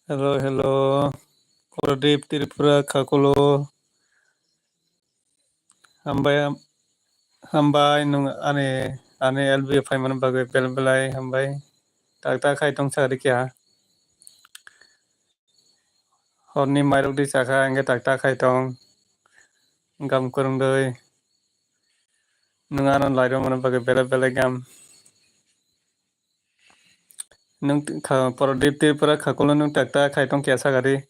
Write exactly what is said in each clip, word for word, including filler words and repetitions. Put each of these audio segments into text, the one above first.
Hello, hello. Pradip Tripura Khakulo. Hambai, hambai nwng ani, ani L B O phaimani bagwi bel belai hambai. Tak tak khai tong sa rikya. Horni mairok di chakha, hingke tak tak khai tong. Gam kwrwng doi. Nwng ano lairok mano bagwi belai belai gam. Nwng t-, kha, Prodip Tripura khakulo nwng tak tak khai tong kiya sagari.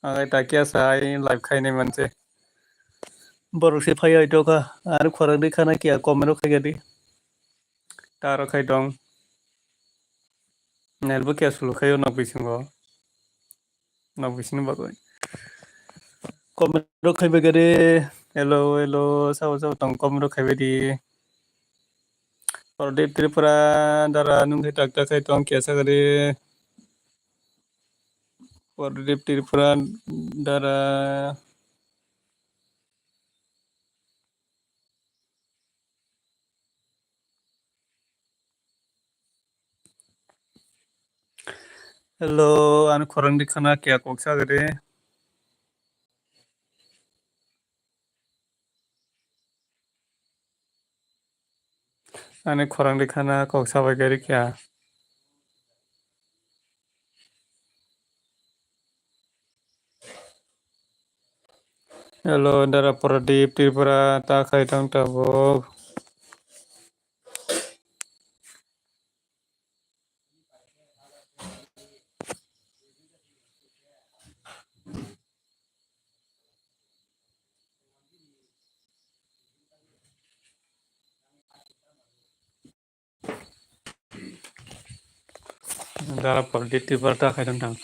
Ang ai tak kiya sa ai live khainai manse. Borok se phai ai tokha. Ar khorang di khana kiya comment rok khai di. Taro khai tong. Nelbo kiya sulu khayo nok bisingo. Nok bisingni bagwi. Comment rok khai bai gari. Hello, hello. Sabo, sabo tong comment rok khai bai di. Prodip Tripura dara nung khai tak tak khai tong kiya sagari. Prodip Tripura dara. Hello, ani khorang di khana kiya kok sagari. Ani khorang di khana kok sabai gari kya. Hello, dara Pradip Tripura ta khai tang tabuk. Dara por di tibar ta khai tang.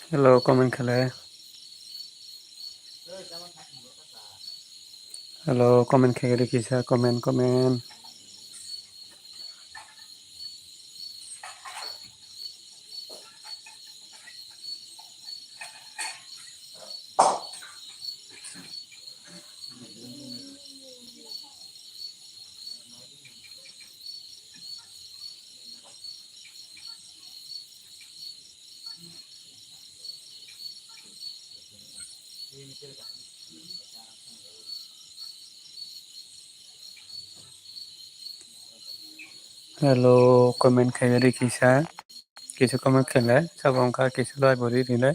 Hello, comment khle. Hello, comment khe gari kisa, comment, comment. Hello, comment khaina ri kisa, kisa comment khailai, sabo wngkha kisa lai bo ri rinai.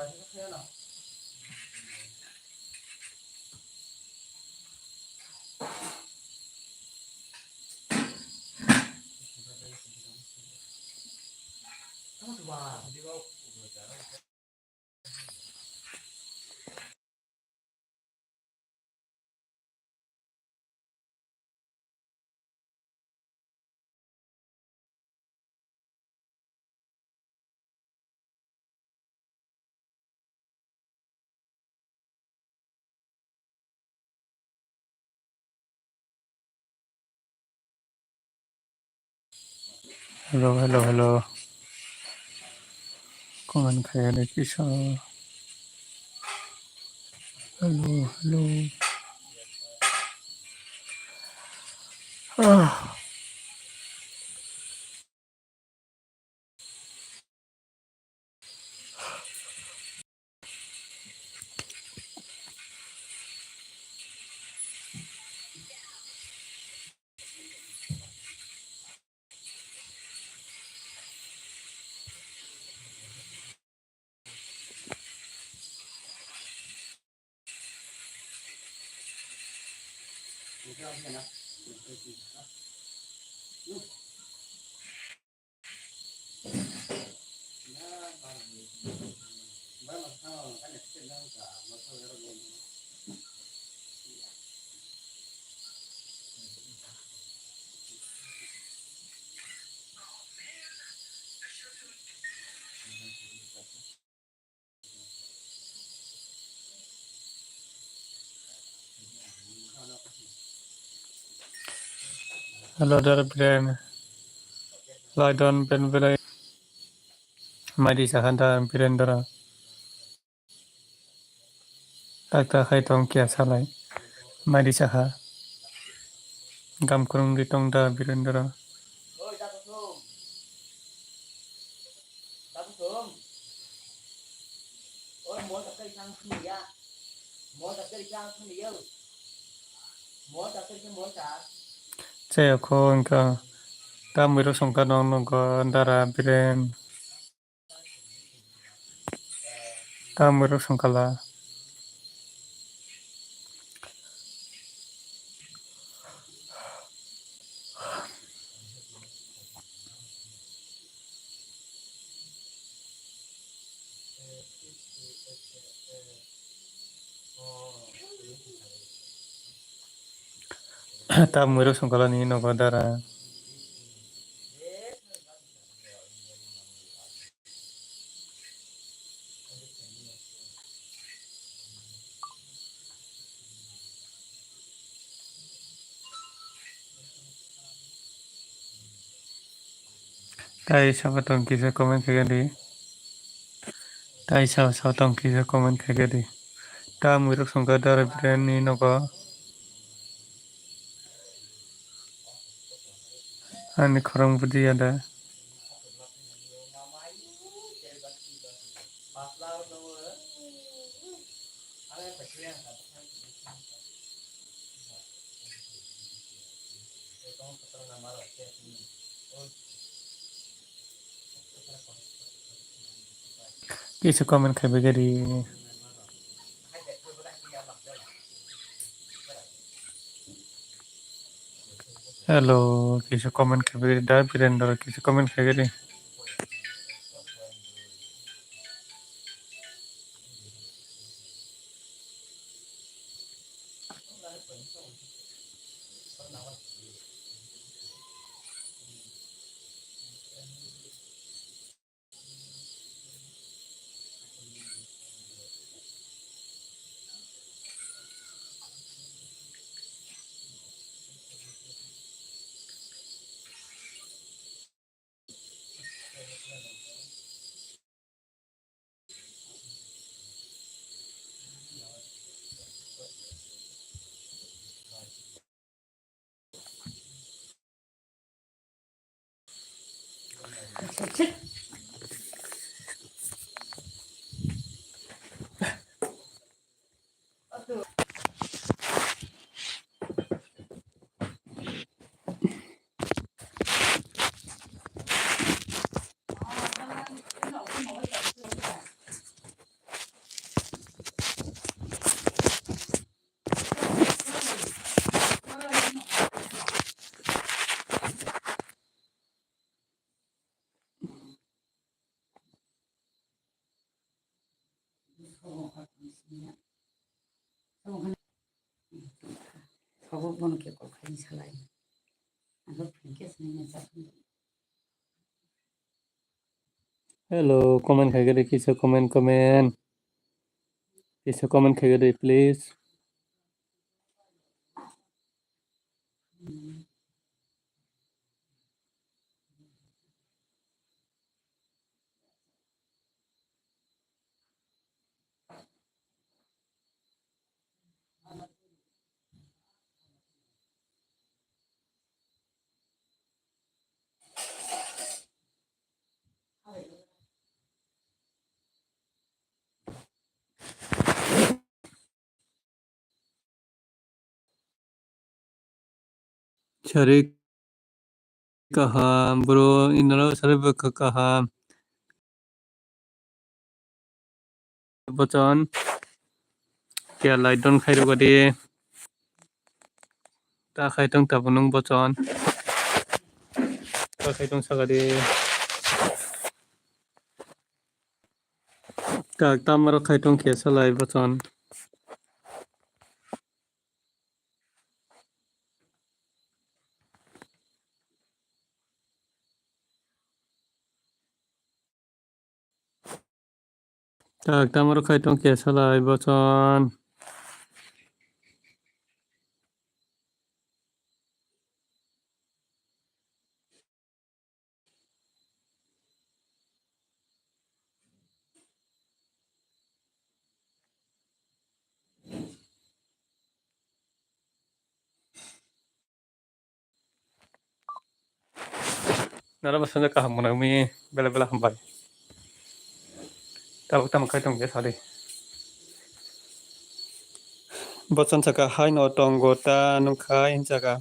Hello, hello, hello. Comment khaiyade kisa. Hello, hello. Ah. Hello, dear friend. Lai don ben belai. Maidi sakha da Birendra. Takta khai tong kiya salai. Maidi sakha. Gam kurung di tong da Birendra. Chayokho wngkha. Tamwiro songkha nong nokgo dara Biren. Tamwiro songkhala. Tamwiro songkhala ni nogo dara. Tai sabo tong kisa comment khaikhe di. Tai sabo sabo tong kisa comment khaikhe di. Tamwirok songkha dara Biren ni nogo. Ani khorang budi ya da. Kisa comment khai bagwi di. Hello, kisa comment khai bagwi di. Da Birendra kisa comment khai bagwi di. Tabuk bono khe kok khaini salai. Ang khe phone khe swnwi na chak. Hello, comment khai gadi kisa comment, comment. Kisa comment khai gadi, please. Chari kaham, bro, inaro chari bwkha kaham. Bochon, kya lai don khai rwgadi. Ta khai tong tabo nung bochon. Ta khai tong sagadi. Kak tamaro khai tong khe salai bochon. Tak tamaro khai tong khe salai bochon. Nara bwskango kaham mwnwi bela bela hambai. Tabuk tamo khai tong khe sadi. Bochon saka haino tongo ta nung khai hin saka.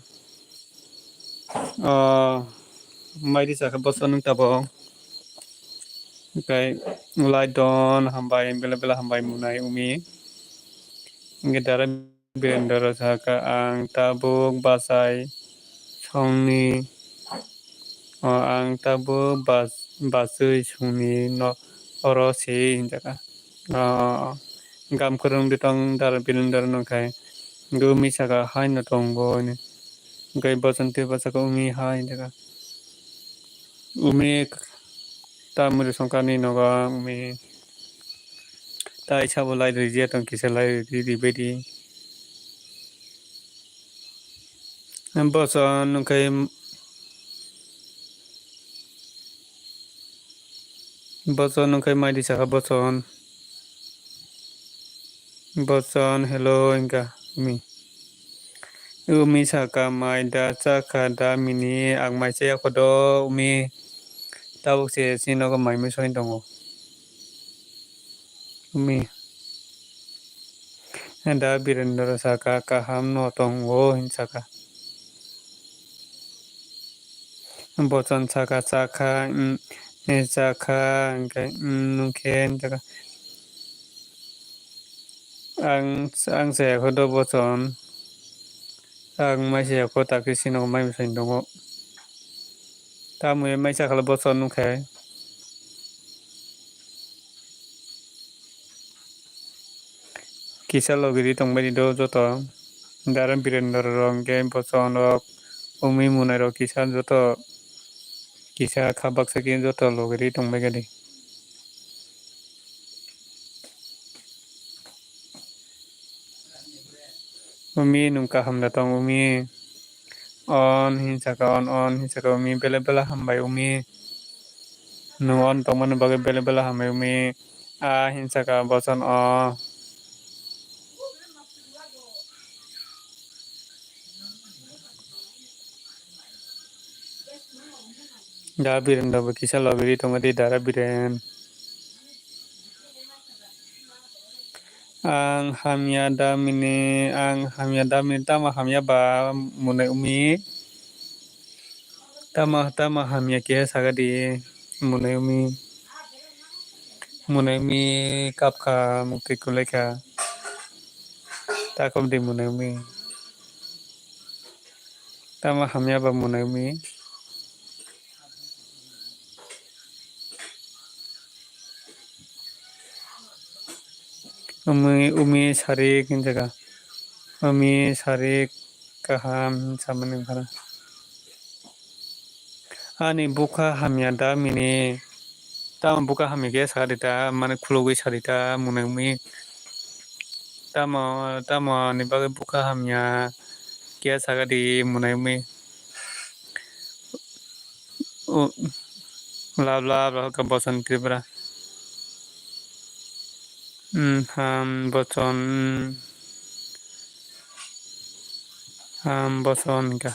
Ah, maidi saka bochon nung tabo. Kai lai don hambai bela bela hambai mwnai umi. Inge dara Birendra saka, "Ang tabuk bachai songni, o, ang tabuk bas-, bachwi songni no oro se," hinjaka. O, gam kwrwng de tong dara Birendra nungkhai. Gumi saka, "Haino tongo," hinwi. Gai bochon tei bachaka umi hai hinjaka. Umi ta muri songkani nogo umi ta isa bo lai rwya tong kisa lai rwi rwi baidi. Bochon nungkhai bochon nungkhai maidi saka bochon. Bochon hello hinka umi. Umi saka mai da chakha da mini ang mai chaya khodo umi tabuk se chini nogo mai mui soi tongo. Umi da Birendra saka kaham no tongo hin saka. Bochon saka chakha, mm, eh, chakha, hingkhe, mm, nungkhe, hingkhe ang, ang chaya kho do bochon. Ang mai chaya kho takhe sino mai bwsai tongo. Tamoni mai chakhala bochon nungkhe. Kisa logi ri tongbaidi do joto. Dara Birendra rok hingke bochon rok, umi munai rok kisa joto kisa kha baksa khe joto logi ri tongbaikha di. Umi nung kaham da tong umi. On hin saka on, on hin saka umi, bele bele hambai umi. Nung on tongmani bagwi bele bele hambai umi. A hin saka bochon o. Da Biren da bo kisa logi ri tongo di dara Biren. Ang hamya damini, ang hamya damini, tamo hamya ba mwnai umi. Tamo, tamo hamya keha saga di mwnai umi. Mwnai umi kapkha, muktwi kwlaikha. Takhuk di mwnai umi. Tamo hamya ba mwnai umi. Umi, umi sarik hinjaga. Umi sarik kaham samani wngkha na. Ani bwkha hamya da mini. Tamo bwkha hamya khe sadi ta, mane khulugwi sadi ta, mwnwi mwnwi. Tamo, tamo ni bagwi bwkha hamya khe sadi mwnwi mwnwi. O, love, love, love, ka Boson Tripura. Hmm, ham, Boson, hmm. Ham, Boson, ka.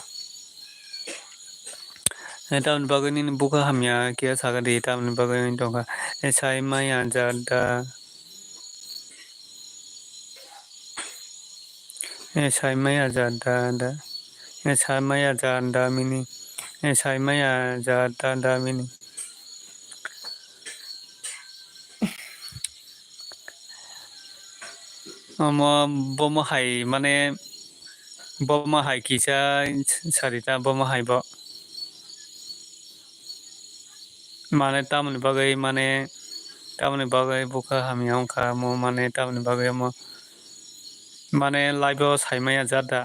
Eh, tamni bagwi nini bwkha hamya khe sakha di, tamni bagwi wng tongkha. Eh, sai maya jat da. Eh, sai maya jat da, da. Eh, sai maya jat da mini. Eh, sai maya jat da, da mini. Omo bomo hai mane, bomo hai kisa sadi ta, bomo hai bo. Mane tamoni bagwi, mane tamoni bagwi bwkha hamya wngkha, omo mane tamoni bagwi omo mane live o sai maya jat da.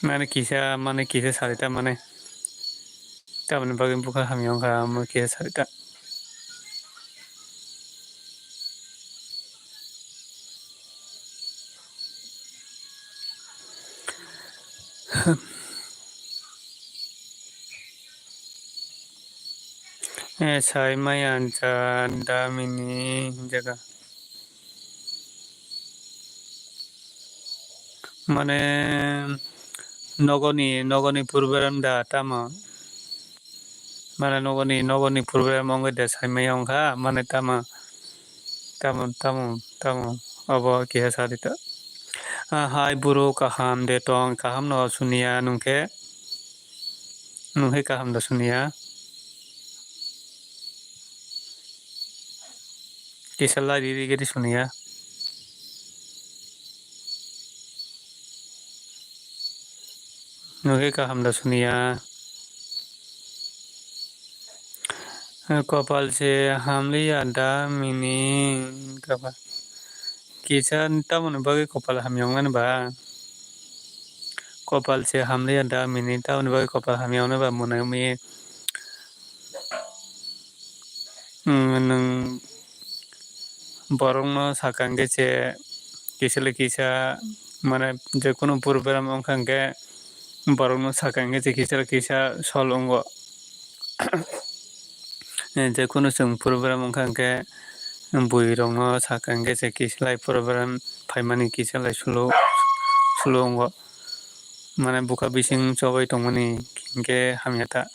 Mane kisa, mane kisa sadi ta mane. Tamoni bagwi bwkha hamya wngkha, omo kisa sadi ta. Eh, sai maya jat da mini hinjaga. Mane nogoni, nogoni program da tamo? Mane nogoni, nogoni program wngwi de sai maya wngkha, mane tamo, tamo, tamo, tamo, obo keha sadi ta. Ah, hai buro kaham de tong, kaham no suniya nungkhe, nungkhe kaham da suniya. Kisa lai riri gede suniya. Nungkhe kaham da suniya. Kopal se hamliya da mini kapal. Kisa tamoni bagwi kopal hamya wngmani ba? Kopal se hamliya da mini tamoni bagwi kopal hamya wngnai ba mwnai wngmi? Nwng borokno sakha hwnkhe se kisa le kisa, mane, jekunu program wngkha hwnkhe borokno sakha hwnkhe se kisa le kisa sol wngo. Jekunu chwng program wngkha hwnkhe buirokno sakha hwnkhe se kisa lai program phaimani kisa lai slow, slow wngo. Mane bwkha bising chobai tongmani hwnkhe hamya ta.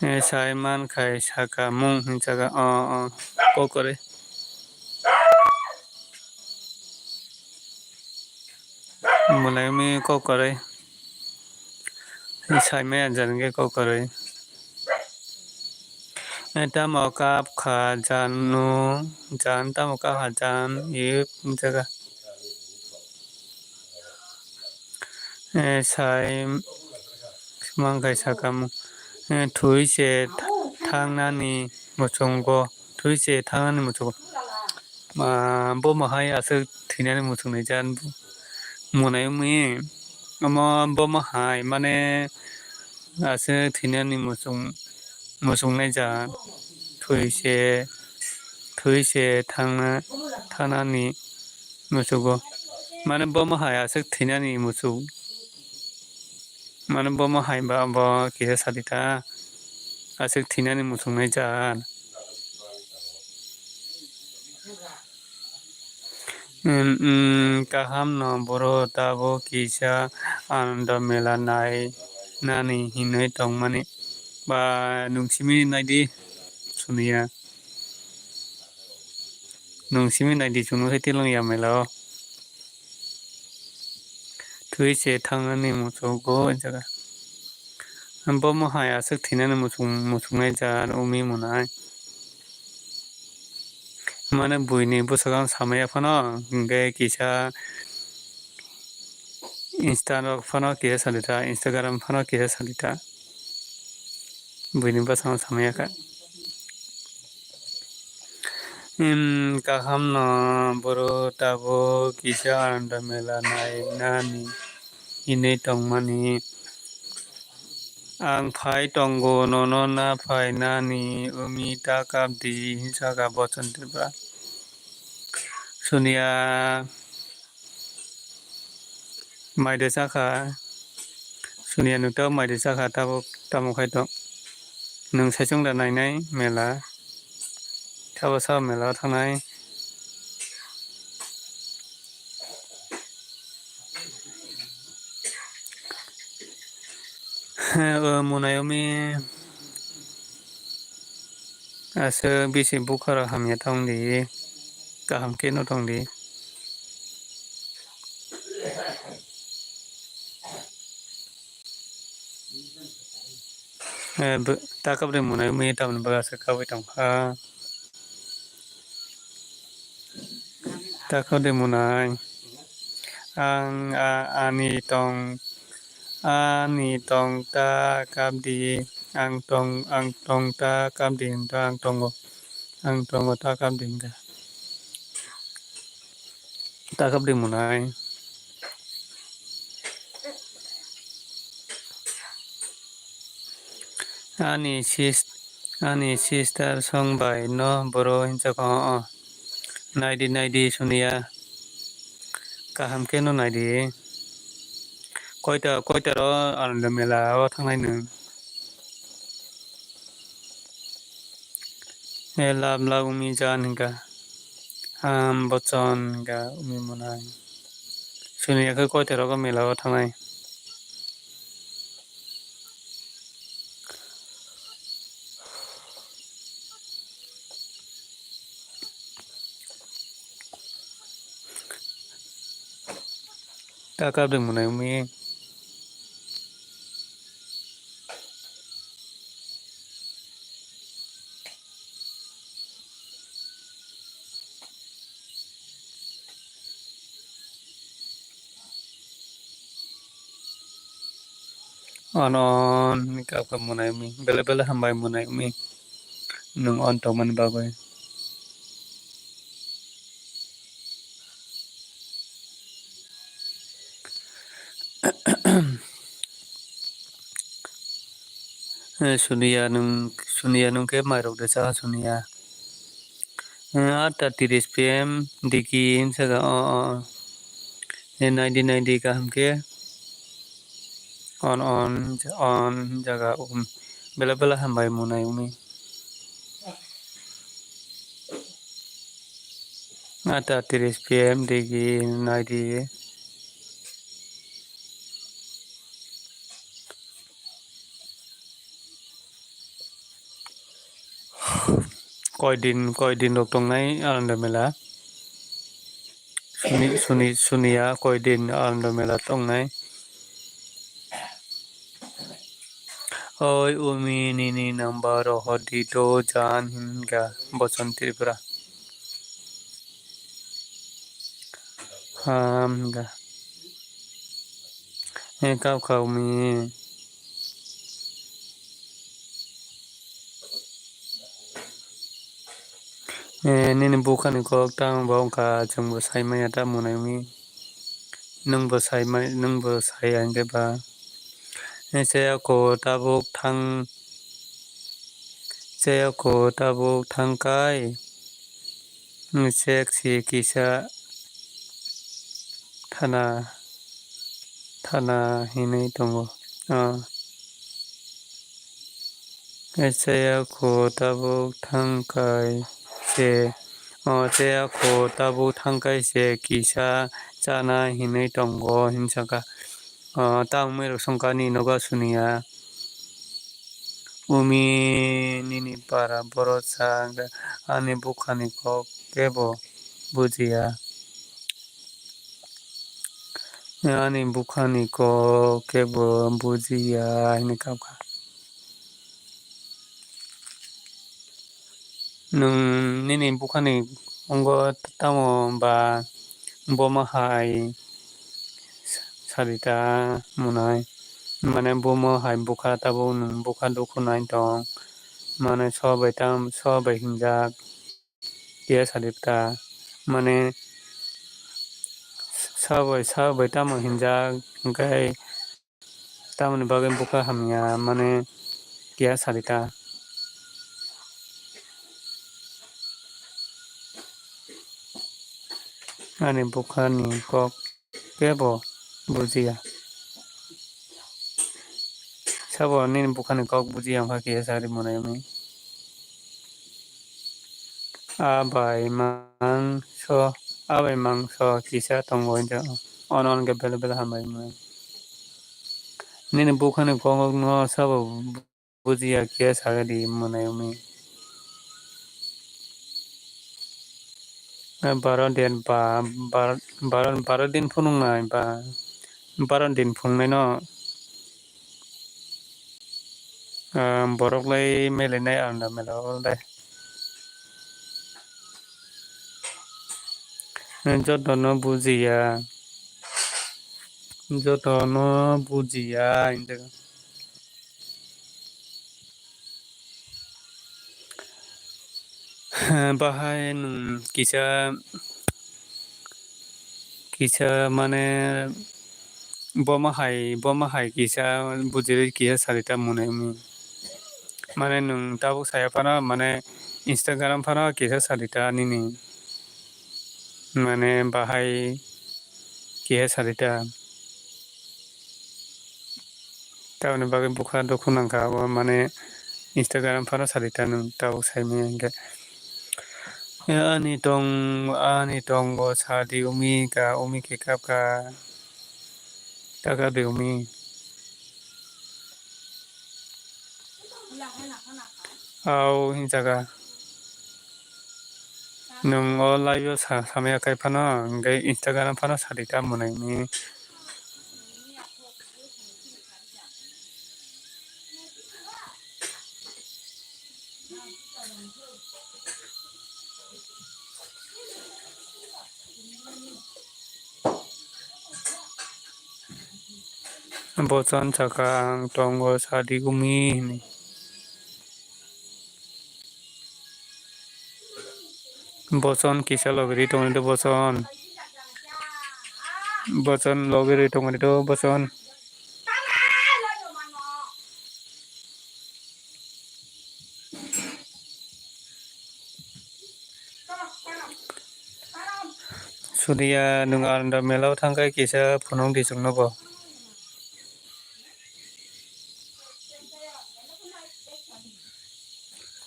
Eh, sai man khai saka mung hinjaga, o, o, kok kwrwi. Mwlai mi kok kwrwi. Sai maya jani khe kok kwrwi. Eh, tamo kap kha jan no, jan tamo kap kha jan, ip hinjaga. Eh, sai mangkhai saka mung, eh, thwi se tha-, thangnani muchungo, thwi se thangnani muchungo. Ma, bomo hai aswk thwinani muchungnai jan mwnai wngmi. Omo bomo hai mane aswk thwinani muchung, muchungnai jan. Thwi se, thwi se thangna, thangnani muchugo. Mane bomo hai aswk thwinani muchuk. Mane bomo hai ba bo kisa sadi ta. Aswk thwinani muchungnai jan. Em, em, kaham no boro tabuk kisa Anando mela nai nani hinwi tongmani. Ba nwng simi naidi suniya. Nwng simi naidi chwng nukhe tilong ya mela o. Thwi se thangnani muchugo o jaga. Bomo hai aswk thwinani muchung, muchungnai jar wngwi mwnai. Mane buini bwskango samaya phano, hinkhe kisa Insta rok phano kisa salita, Instagram phano kisa salita. Buini bwskango samaya kha. Hmm, kaham no, boro tabuk kisa Ananda Mela nai nani hinwi tongmani. Ang phai tongo, nono na phai nani wngwi ta kap di, hwnwi sakha Bochon Tripura. Soniya mai de sakha, Soniya nwng tabuk mai de sakha, tabuk tamo khai tong? Nwng saichung da nainai mela, sabo sabo mela o thangnai. O Monayumi aswk bisi bukharok hamya tongdi, kaham khe no tongdi. Eh, bw-, ta kap de Monayumi tamni bagwi aswk kabui tongkha. Ta kap de Monay. Ang, a-, ani tong, ani tong ta kap di. Ang tong, ang tong ta kap di hwn ta ang tongo. Ang tongo ta kap di hwn ta. Ta kap de Monay. Ani sis-, ani sister song bai no boro hinsa kho, o, o. Naidi, naidi, Soniya. Kaham khe no naidi. Koita, koita ro Ananda Mela o thangnai nwng? E lab lab wngmi jan hinka. Ham Bochon hinka wngmi Monay. Soniya khe koita rogo mela o thangnai? Ta kap de Monayumi. On on hinwi kap kha Monayumi. Belai belai hambai Monayumi, nwng on tongmani bagwi. Eh, Soniya nwng, Soniya nwng khe mairok de cha Soniya. Eh, atta tiris P M digi hinsa kha, o, o, o. Eh, naidi, naidi kaham khe. On, on, on jaga, um, belai belai hambai Monayumi. Atta tiris P M digi naidi. Koi din, koi din rok tongnai Ananda Mela? Soni, Soni, Soniya koi din Ananda Mela tongnai? Oi umi, nini number rohor di do jan, hinka Bochon Tripura. Ham hinka. He kap kha umi. Eh, nini bukhani kok tamo ba wngkha, chwngbo sai manya ta Monayumi. Nwngbo sai mai, nwngbo sai ya hwnkhe ba. Eh, chaya kho tabuk thang, chaya kho tabuk thangkai. Chek si kisa thana, thana hinwi tongo. Ah. Chaya kho tabuk thangkai se, o, chaya kho tabuk thangkai se kisa chana hinwi tongo, hinwi sakha. O, tamo wngwi rwsongkha nini nogo Soniya. Umi nini para borok sa, ani bukhani kok kebo bujiya. Ani bukhani kok kebo bujiya, hinwi kap kha. Nwng nini bukhani wngwi tamo ba bomo hai sarita Monay? Mane bomo hai bukha tabuk nwng bukha dukhu nai tong. Mane so bai tam, so bai hinjak. kiya sadi ta, mane, sa bai, sa bai tamo hinjak, hwnkhe tamoni bagwi bukha hamya, mane, kiya sadi ta. Ani bukhani kok kebo bujiya. Sabo nini bukhani kok bujiya wngkha kiya sadi mwnai wngwi. A bai mangso, a bai mangso kisa tongo hinjak. Ono hwnkhe belai belai hambai mwnai. Nini bukhani kokno sabo bujiya khe sagadi mwnai wngwi. Baro din ba, bar-, baro, baro din phunuknai ba, baro din phunuknaino, ah, borok lai melainai alda mela o le. Jotono bujiya, jotono bujiya hinjak. Bahai nwng kisa, kisa mane bomo hai, bomo hai kisa bujirwi kisa salita mwnai wngwi. Mane nwng tabuk saya phano mane Instagram phano kisa salita nini. Mane bahai kisa salita. Tamoni bagwi bukha dukhu nangkha, abo mane Instagram phano sadi ta nwng tabuk saimanya hinkhe. Ani tong, ani tongo sadi umi ka, umi khe kapkha, ta kapdi umi. Au hinjaga. Nwng o live o sa-, samaya kai phano, hwnkhe Instagram phano sadi ta mwnai ni. Bochon saka ang tongo sadi gumi hinwi. Bochon kisa logi ri tongni do bochon. Bochon logi ri tongni do bochon. Sudiya nwng alda mela o thangkhe kisa phunuk di chwngno bo.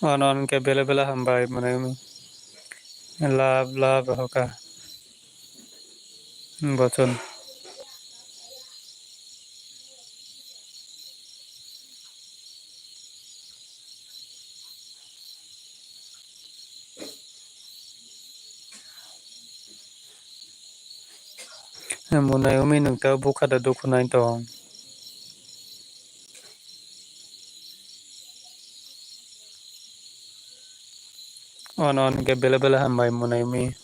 Ano hwnkhe belai belai hambai mwnai wngwi. Love love hoka. Bochon. Mwnai wngwi nwng ta bukha da dukhu nai tong. Ono hwnkhe belai belai hambai mwnai wngwi.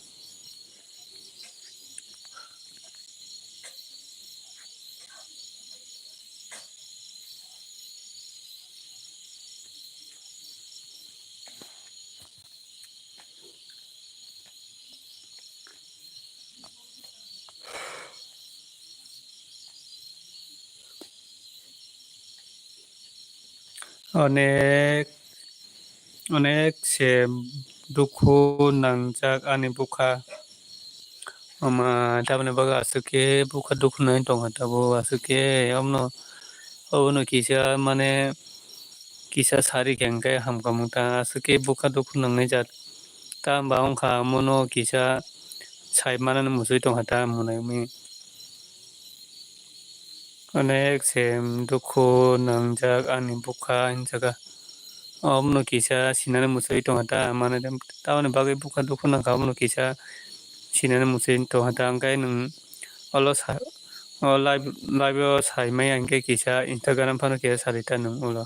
Onek, onek se dukhu nangjak ani bukha. Ama, tamoni bagwi aswk khe bukha dukhu nai tongkha tabuk, aswk khe omono, obono kisa mane kisa sari khe hwnkhe hamkha mungta, aswk khe bukha dukhu nangnai jat. Tamo ba wngkha omono kisa sai manani muchui tongkha ta mwnai wngwi. Onek se dukhu nangjak ani bukha hinjaga. Omono kisa sinani muchui tongkha ta, mane tamoni bagwi bukha dukhu nangkha, omono kisa sinani muchui tongkha ta, hwnkhe nwng olo sa-, o live, live o saimaya hwnkhe kisa Instagram phano kisa sadi ta nwng ulo.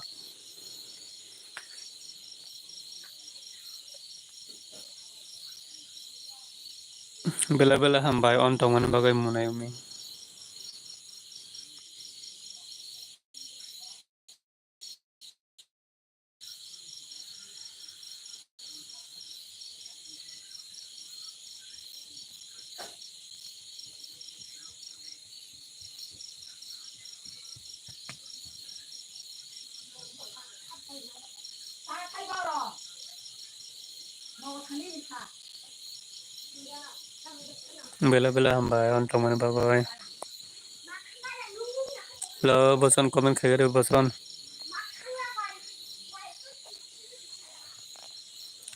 Belai belai hambai, on tongmani bagwi mwnai wngwi. Bela bela hambai, on tongmani bagwi. Hello, Boson, comment khaigari, Boson.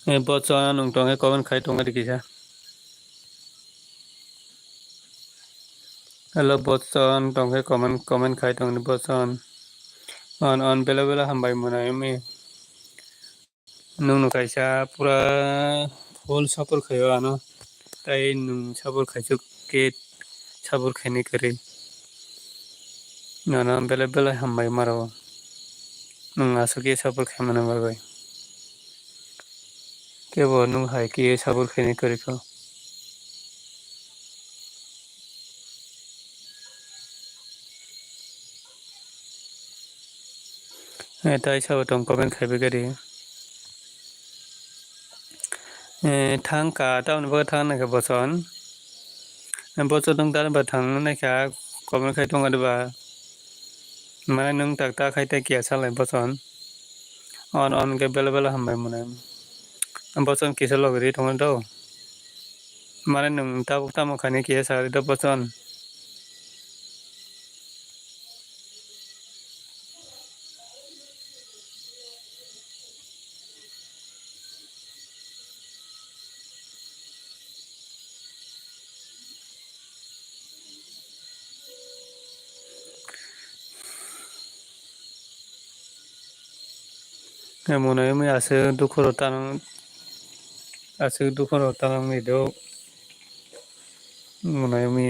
Eh, Boson, nwng tongkhe comment khai tongkhe kisa. Hello, Boson, tongkhe comment, comment khai tongdi, Boson. On, on, bela bela hambai mwnai wngmi. Nwng no kaisa pura full support khaio ano, tai nwng support khaisuk khe support khainai kwrwi. Nono belai belai hambai maro, nwng aswk khe support khaimani bagwi. Kebo nwng hai khe support khainai kwrwi kho. Eh, tai sabo tong comment khaibai gari. Eh, thang ka, tamoni bagwi thang nai kha Boson. Eh, Boson nwng dal ba thang nai kha, comment khai tong ba. Mane nwng tak tak khai tei kiya salai Boson. On, on khe bela bela hambai mwnai. Boson kisa logi ri thongno do. Mane nwng tabuk tamo khainai kiya sa ri do Boson. Mwnai wngmi aswk dukhu rok tanang, aswk dukhu rok tanang ni do mwnai wngmi.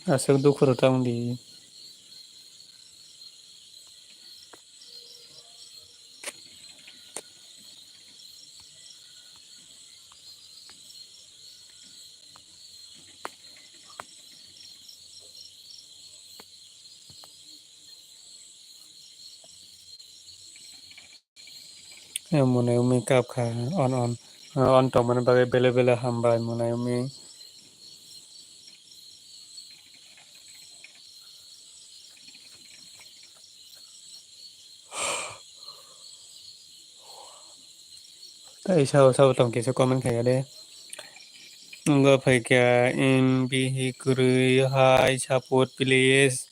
Aswk dukhu rok tamo di. Mwnai wngmi kap kha, on, on, on tongmani bagwi belai belai hambai mwnai wngmi. Tai sabo sabo tong kisa comment khaiyade. Wngkha phaikha M B hi kwrwi hai support please.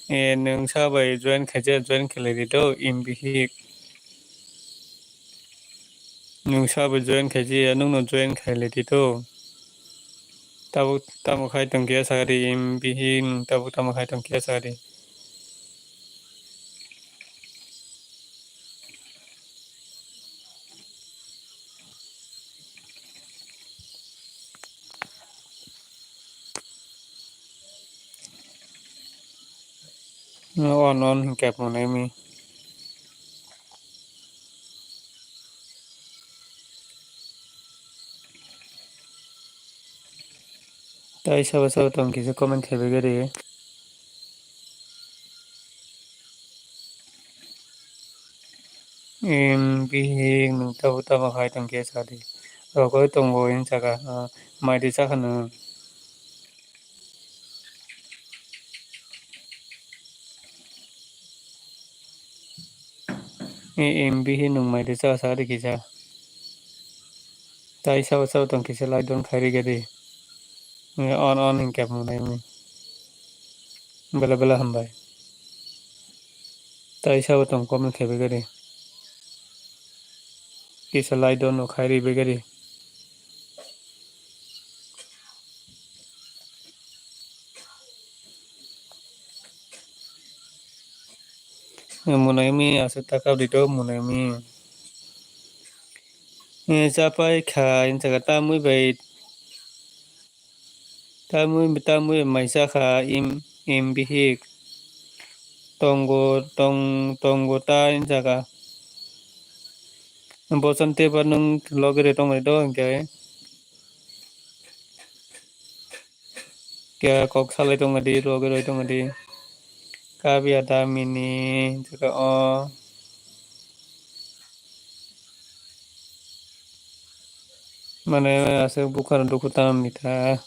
E, nwng sa bai join khaijak, join khlai di do, M B hi. Nwng sa bai join khaijak, nwng no join khailai di do. Tabuk tamo khai tong khe sakha di, M B hi nwng tabuk tamo khai tong khe sakha di. No, on, on, hinkhe mwnai wngmi. Tai sabo sabo tong kisa comment khaibai gari. M B hi nwng tabuk tamo khai tong khe sa di. Rogwi tongo hwn saka, ah, mai di sakha nwng. E, M B hi nwng mai di sakha sa di kisa. Tai sabo sabo tong kisa like don khai ri gari. On, on hinkhe mwnai wngmi. Bela bela hambai. Tai sabo tong comment khaibai gari. Kisa like don no khai ribai gari. Mwnai wngmi aswk taka di do mwnai wngmi. Eh, chapai kha, hwn saka tamwi bai, tamwi, tamwi mai cha kha, im, im bihik. Tongo, tong, tongo ta, hwn saka. Boson tei ba nwng logi rwi tongmani do, hwnkhe. Khe kok salai tongmani, logi rwi tongmani. Kabi ada mini, jora o. Mane aswk bukharo dukhu tamo mitha.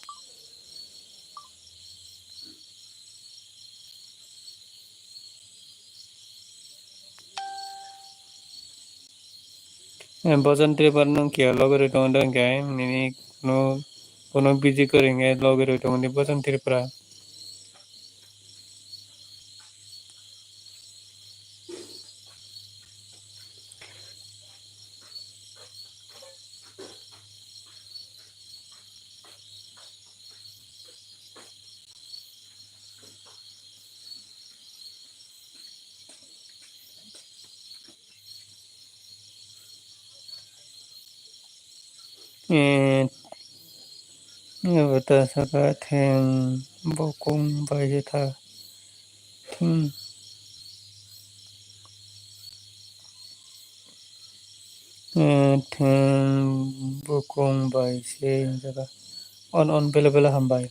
Eh, Bojon Tripura nung kiya logi rwi tongo de hwnkhe nini kuno, kuno busy kwrwi hwnkhe logi rwi tongo de Bojon Tripura. Eh, abo ta saka theng bokong bai se tha thing. Eh, theng bokong bai se jaga on on bela bela hambai.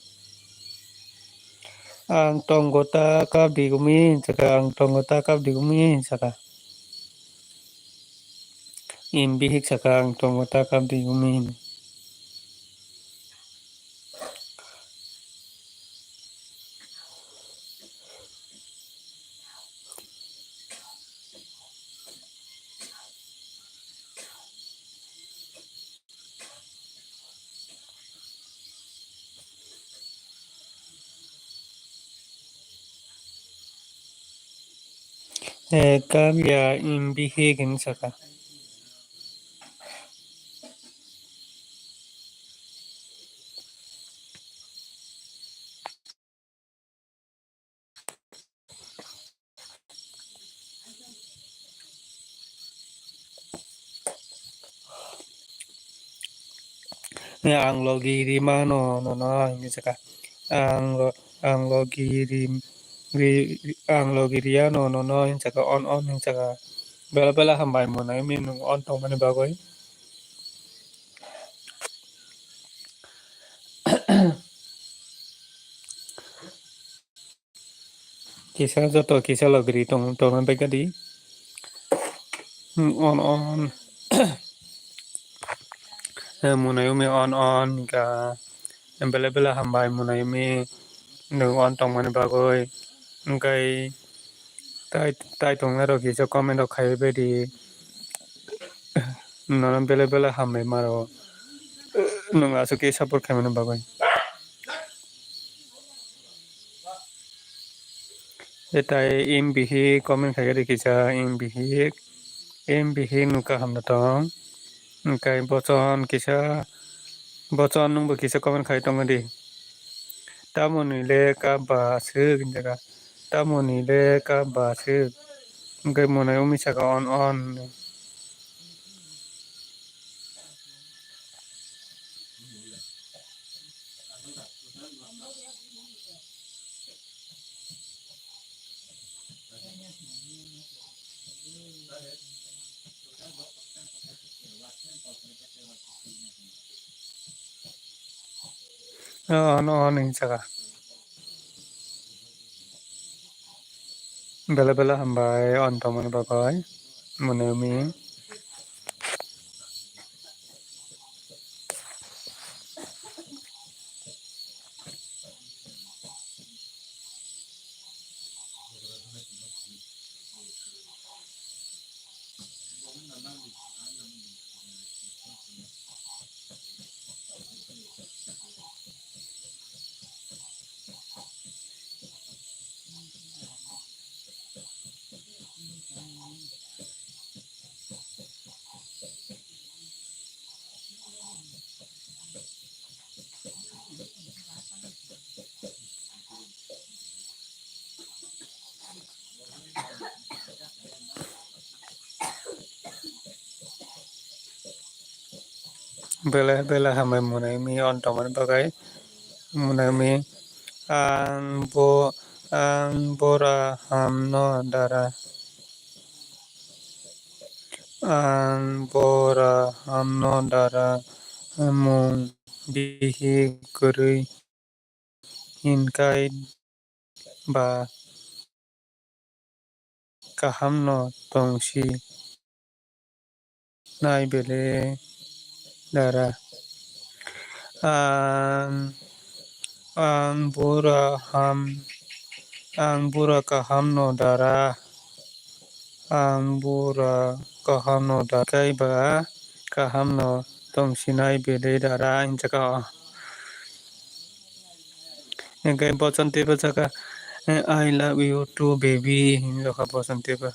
Ang tongo ta kap di gumi saka, ang tongo ta kap di gumi saka. Im bihik saka ang tongo ta kap di gumi. Eh, kap ya im bihik hin saka. Ang logi rima no nono hinwi saka. Ang lo-, ang logi rim, ri-, ang logi riya no nono hinwi saka, on on hinwi saka. Bela bela hambai mwnai mi nwng on tongmani bagwi. Kisa joto kisa logiri tong tongna bagadi. Hmm, on on. Eh, mwnai umi on on ka bela bela hambai mwnai umi nwng on tongmani bagwi. Hwnkhe tai, tai tongnai rok kisa comment rok khaiwi baidi. Nono bela bela hambai maro. Nwng aswk khe support khaimani bagwi. Etai M B hi comment khai di kisa M B hi, M B hi nukha hamna tong. Hwnkhe bochon kisa, bochon nwngbo kisa comment khai tongdi. Tamoni le kap ba aswk hinjaga. Tamoni le kap ba aswk. Hwnkhe mwnai umi saka on on. Oh, ano, ano, hinwi saka. Bela bela hambai, on tongmani bagwi, mwnai umi. Bele bele hambai mwnai mi on tongmani bagwi mwnai mi ang bo ang bora hamno dara ang bora hamno dara mung bihi kwrwi hinkai ba kaham no tongsi nai bele dara. Ang, ang bura ham, ang bura kaham no dara. Ang bura kaham no dara. Kai ba kaham no tong sinai belai dara hinjaka o. Hingke Bochonti bo saka, "I love you too, baby," hinwi saka Bochonti bo.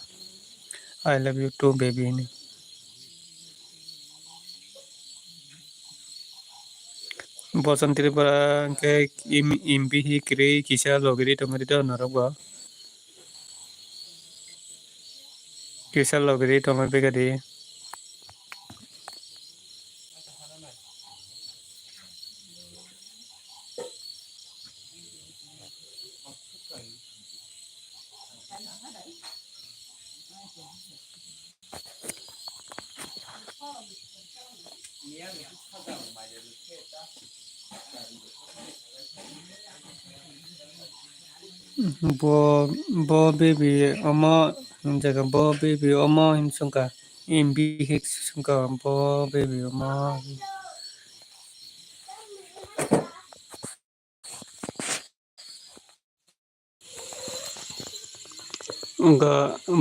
"I love you too, baby," hinwi. Bochonti Tripura hingke im-, imbihi kwrwi kisa logiri tongri do norok bo. Kisa logiri tongri bega di. Bo, bo baby omo, jaga bo baby omo hinsongkha, imbihi songkha bo baby omo. Wngkha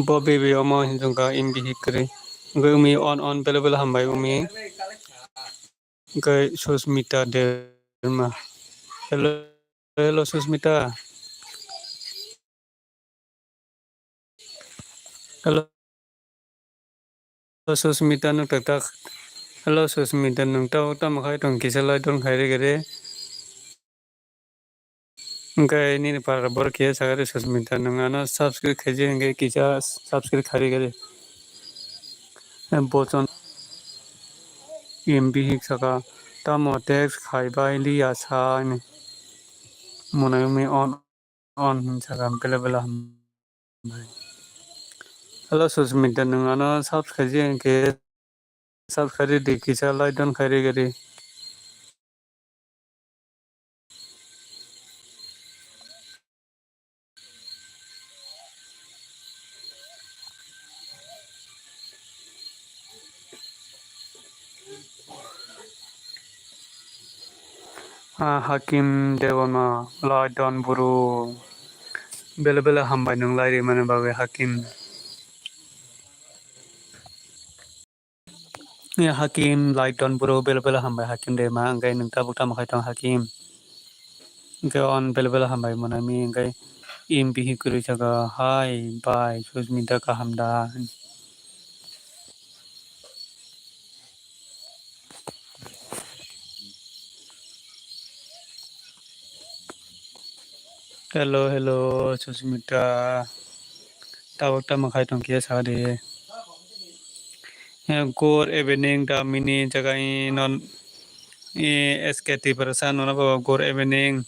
bo baby omo hinsongkha imbihi kwrwi. Wngkha umi on on bele bele hambai umi. Wngkha Susmita Debbarma. Hello, hello Susmita. Hello. Hello, Susmita, nwng tak tak. Hello, Susmita, nwng tabuk tamo khai tong kisa lai don khai rega re. Hingke nini para borok kisa sakha de Susmita, nwng ano subscribe khaijak hingke kisa subscribe khai rega re. Bochon M B hik saka tamo text khai bai liya sa hinwi. Monai wngwi on. On hinsaka bela bela hambai. Hello Susmita, nwng ano subscribe khaijak hingke subscribe di kisa like don khai rega di. Ah, Hakim Debbarma, lai don buru. Bele bele hambai nwng lai rimani bagwi Hakim. Ya Hakim, lai don buru, bele bele hambai Hakim Debbarma, hingke nwng tabuk tamo khai tong Hakim. Hingke on bele bele hambai monami, hingke imbihi kwrwi saka, hai bai, Susmita kaham da? Hello, hello, Susmita. Tabuk tamo khai tong kisa sakha di. Eh, good evening, Damini jaga i non, i S K Tiprasa nono bo good evening.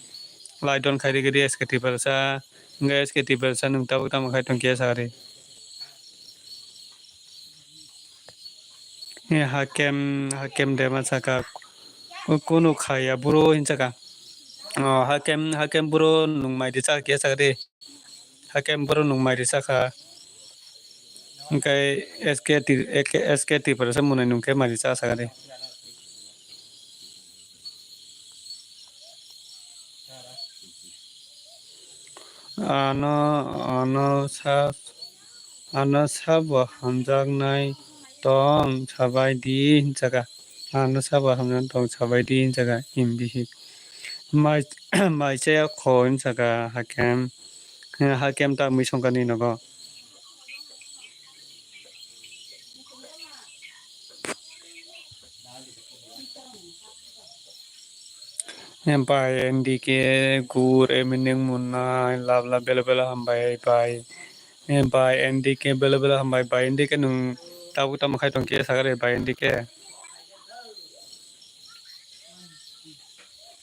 Lai don khai rega di S K Tiprasa. Hingke S K Tiprasa nwng tabuk tamo khai tong kisa sakha di. Eh, Hakem, Hakem Debbarma saka, kunu khaya bro hinsaka. Oh, Hakem, Hakem bro nwng mai di chakha kisa sakha di. Hakem bro nwng mai di chakha. Hingke S K T, S K Tiprasa monai nwng khe mai di chakha sakha di. Ano, ano sa, ano sabo hamjaknai tong sabai di hinsaka. Ano sabo hamjaknai tong sabai di hinsaka, imbihi. Mai, mai chaya kho hinsaka Hakem. Hakem ta mui songkha ni nogo. Bai N D K good evening monai love love bela bela hambai bai. Bai N D K bela bela hambai bai N D K nwng tabuk tamo khai tong kisa sakha de bai N D K.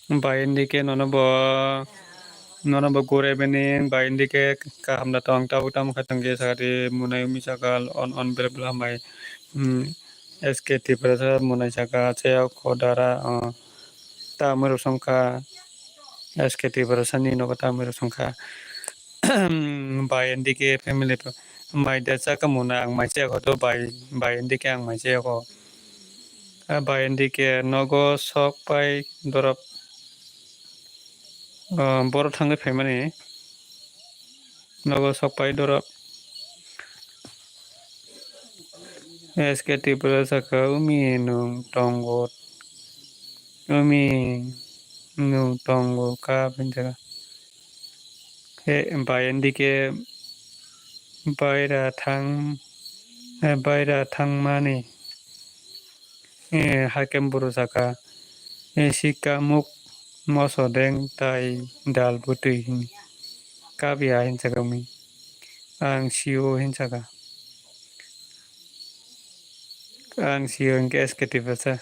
Bai N D K nono bo, nono bo good evening bai N D K kaham da tong tabuk tamo khai tong kisa sakha de monai wngwi saka on on bela bela hambai. Hmm. S K Tiprasa monai saka chaya kho dara, o, tamwi rok songkha. S K Tiprasa ni nogo tamwi rok songkha. Bai N D K family mai da chaka mona ang mai chaya kho to bai, bai N D K ang mai chaya kho. A bai N D K nogo sok pai dorop, o, boro thangwi phaimani. Nogo sok pai dorop. S K Tripura saka, "Umi nwng tongo, umi nwng tongo kap," hinjaka. He, bai N D K baira thang, eh, baira thangmani, eh, hakem buru saka, eh, "Sika muk moso deng tai dal bwtwi," hin kap ya hinjaka umi. Ang sio hinjaka. Ang sio hinkhe S K Tripura.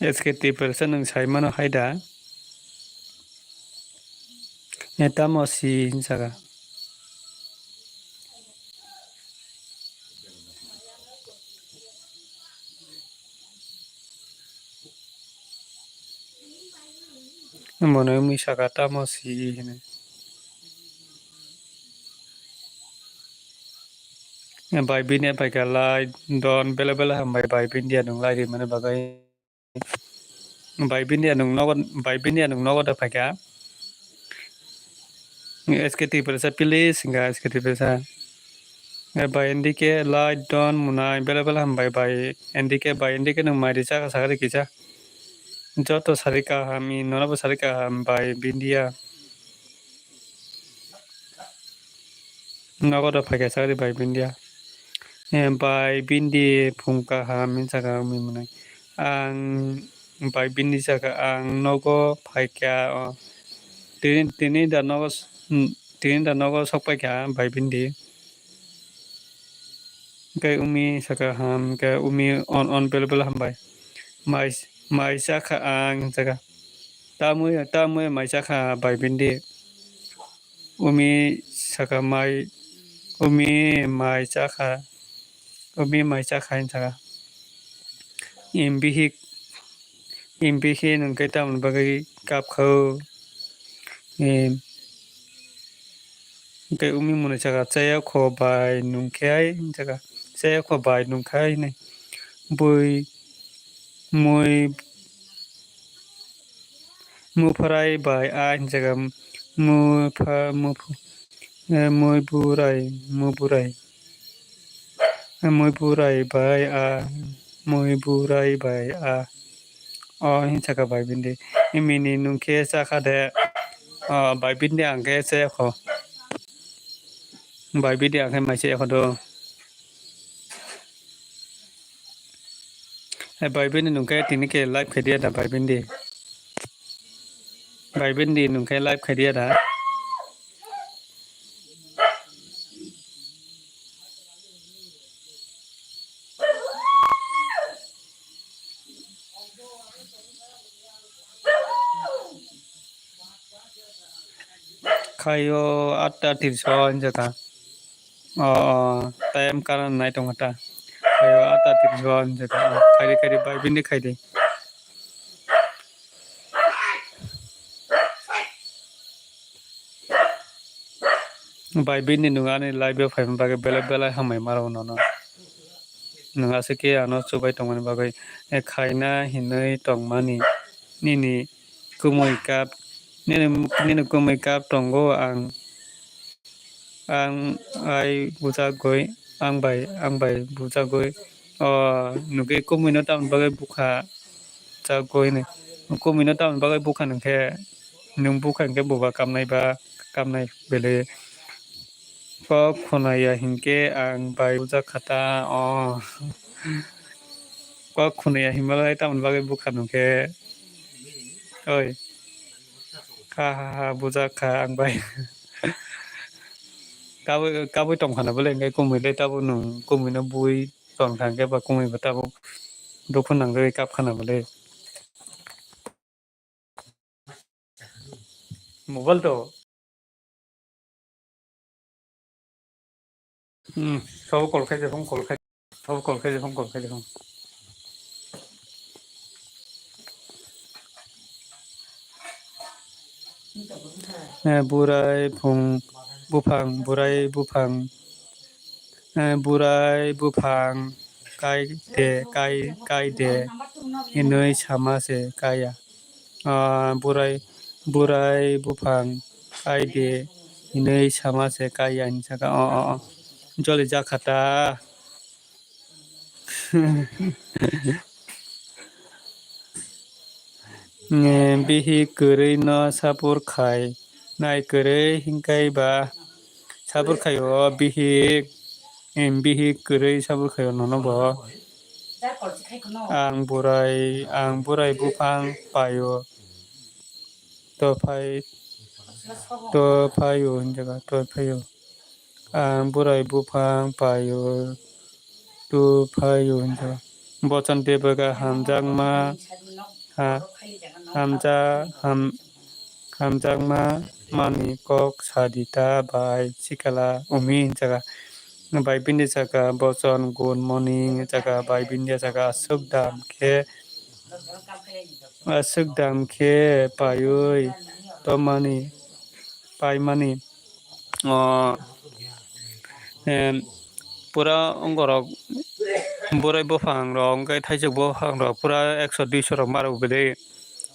S K Tripura nwng sai mano hai da? E tamo si hinjaka. Bono wngwi saka tamo si hinwi. Bai bini paikha lai don bele bele hambai bai bini ya nwng lai rimani bagwi. Bai bini ya nwng nogo, bai bini ya nwng nogo da paikha. S K Tripura sa please hinga S K Tripura sa. Bai N D K lai don munai bele bele hambai bai N D K bai N D K nwng mai ri saka saka ri kisa. Joto sari kaham, i nono bo sari kaham bai Bindia. Nogo do phaikha sari bai Bindia. Eh, bai Bindi phung kaham hinwi saka wngwi mwnai. Ang bai Bindi saka ang nogo phaikha o. Tini, tini da nogo s-, tini da nogo sok paikha bai Bindi. Hwnkhe wngmi sakha ham, hwnkhe wngmi on, on bel bel hambai. Mai, mai chakha ang, hinjaka. Tamwi, tamwi mai chakha bai bindi. Wngmi sakha mai, wngmi mai chakha, wngmi mai chakha, hinjaka. Imbihik, imbihik hwnkhe tamoni bagwi kapkha o. Em, Hwnkhe wngwi mwnwi saka, "Chayakho bai nungkhe hai," hinwi saka, "Chayakho bai nungkhe hai," hinwi. Bui mui mupharai bai a hinwi saka, mupha-, muph-, eh, mui burai, muburai. Mui burai bai a, mui burai bai a. O hinwi saka bai bindi. Mini nungkhe chakha de. O bai bindi ang khe chayakho. Bai bindi ang khe mai chayakho do. Hai bai bindi nungkhe tini khe live khai diya da bai bindi. Bai bindi nungkhe live khai diya da. Khaio atta tris o hinjaka. O, o, time karan nai tongkha ta. Khaio atta tris o hinjaka. Khaidi, khaidi, bai bindi khaidi. Bai bini nwng ani live o phaima bagwi belai belai hambai mano nono. Nwng aswk khe ano chubai tongmani bagwi, eh, khaina hinwi tongmani nini kumui kap, nini, nini kumui kap tongo ang, ang ai bujagwi, ang bai, ang bai bujagwi, o nugwi kumui no tamoni bagwi bukha. Chagwi ni. Kumui no tamoni bagwi bukha nung khe, nung bukha hwnkhe buba kamnai ba kamnai bele. Kok khunaya hinkhe ang bai bujak kha ta o. Kok khunaya hinmalai tamoni bagwi bukha nung khe. Oi. Ha ha ha bujak kha ang bai. Kabui, kabui tong khana bole hwnkhe kumui le tabuk nung kumui no bui ton kha hwnkhe ba kumui bo tabuk dukhu nangwi kap khana bole. Mobile to. Hmm, sabo call khai de phone call khai. Sabo call khai de phone call khai de phone. Eh, burai phung buphang, burai buphang, eh, burai buphang kai de, kai, kai de hinwi sama se kaya. Ah, burai, burai buphang kai de hinwi sama se kaiya hinwi saka. O, o, o. Joli jakha ta. Bihik kwrwi no sapur khai nai kwrwi hinkai ba sapur khai o bihik. Bihik kwrwi sapur khai o nono bo. Ang burai, ang burai buphang pai o. To phai, to phai o hinjaga, to phai o. Ang burai buphang pai o, to phai o hinjaga. Bochon Tepaka hamjakma, ha, hamja, ham, hamjakma mani kok sadita bai sikala umi hinjaga. Bai bini saka bochon good morning saka bai bini saka aswk dam khe, aswk dam khe paiwi tomani, paimani. O, em, pura ongorok burai buphang rok hwnkhe thaisuk buphang rok pura ekso duiso rok maro bwlwi.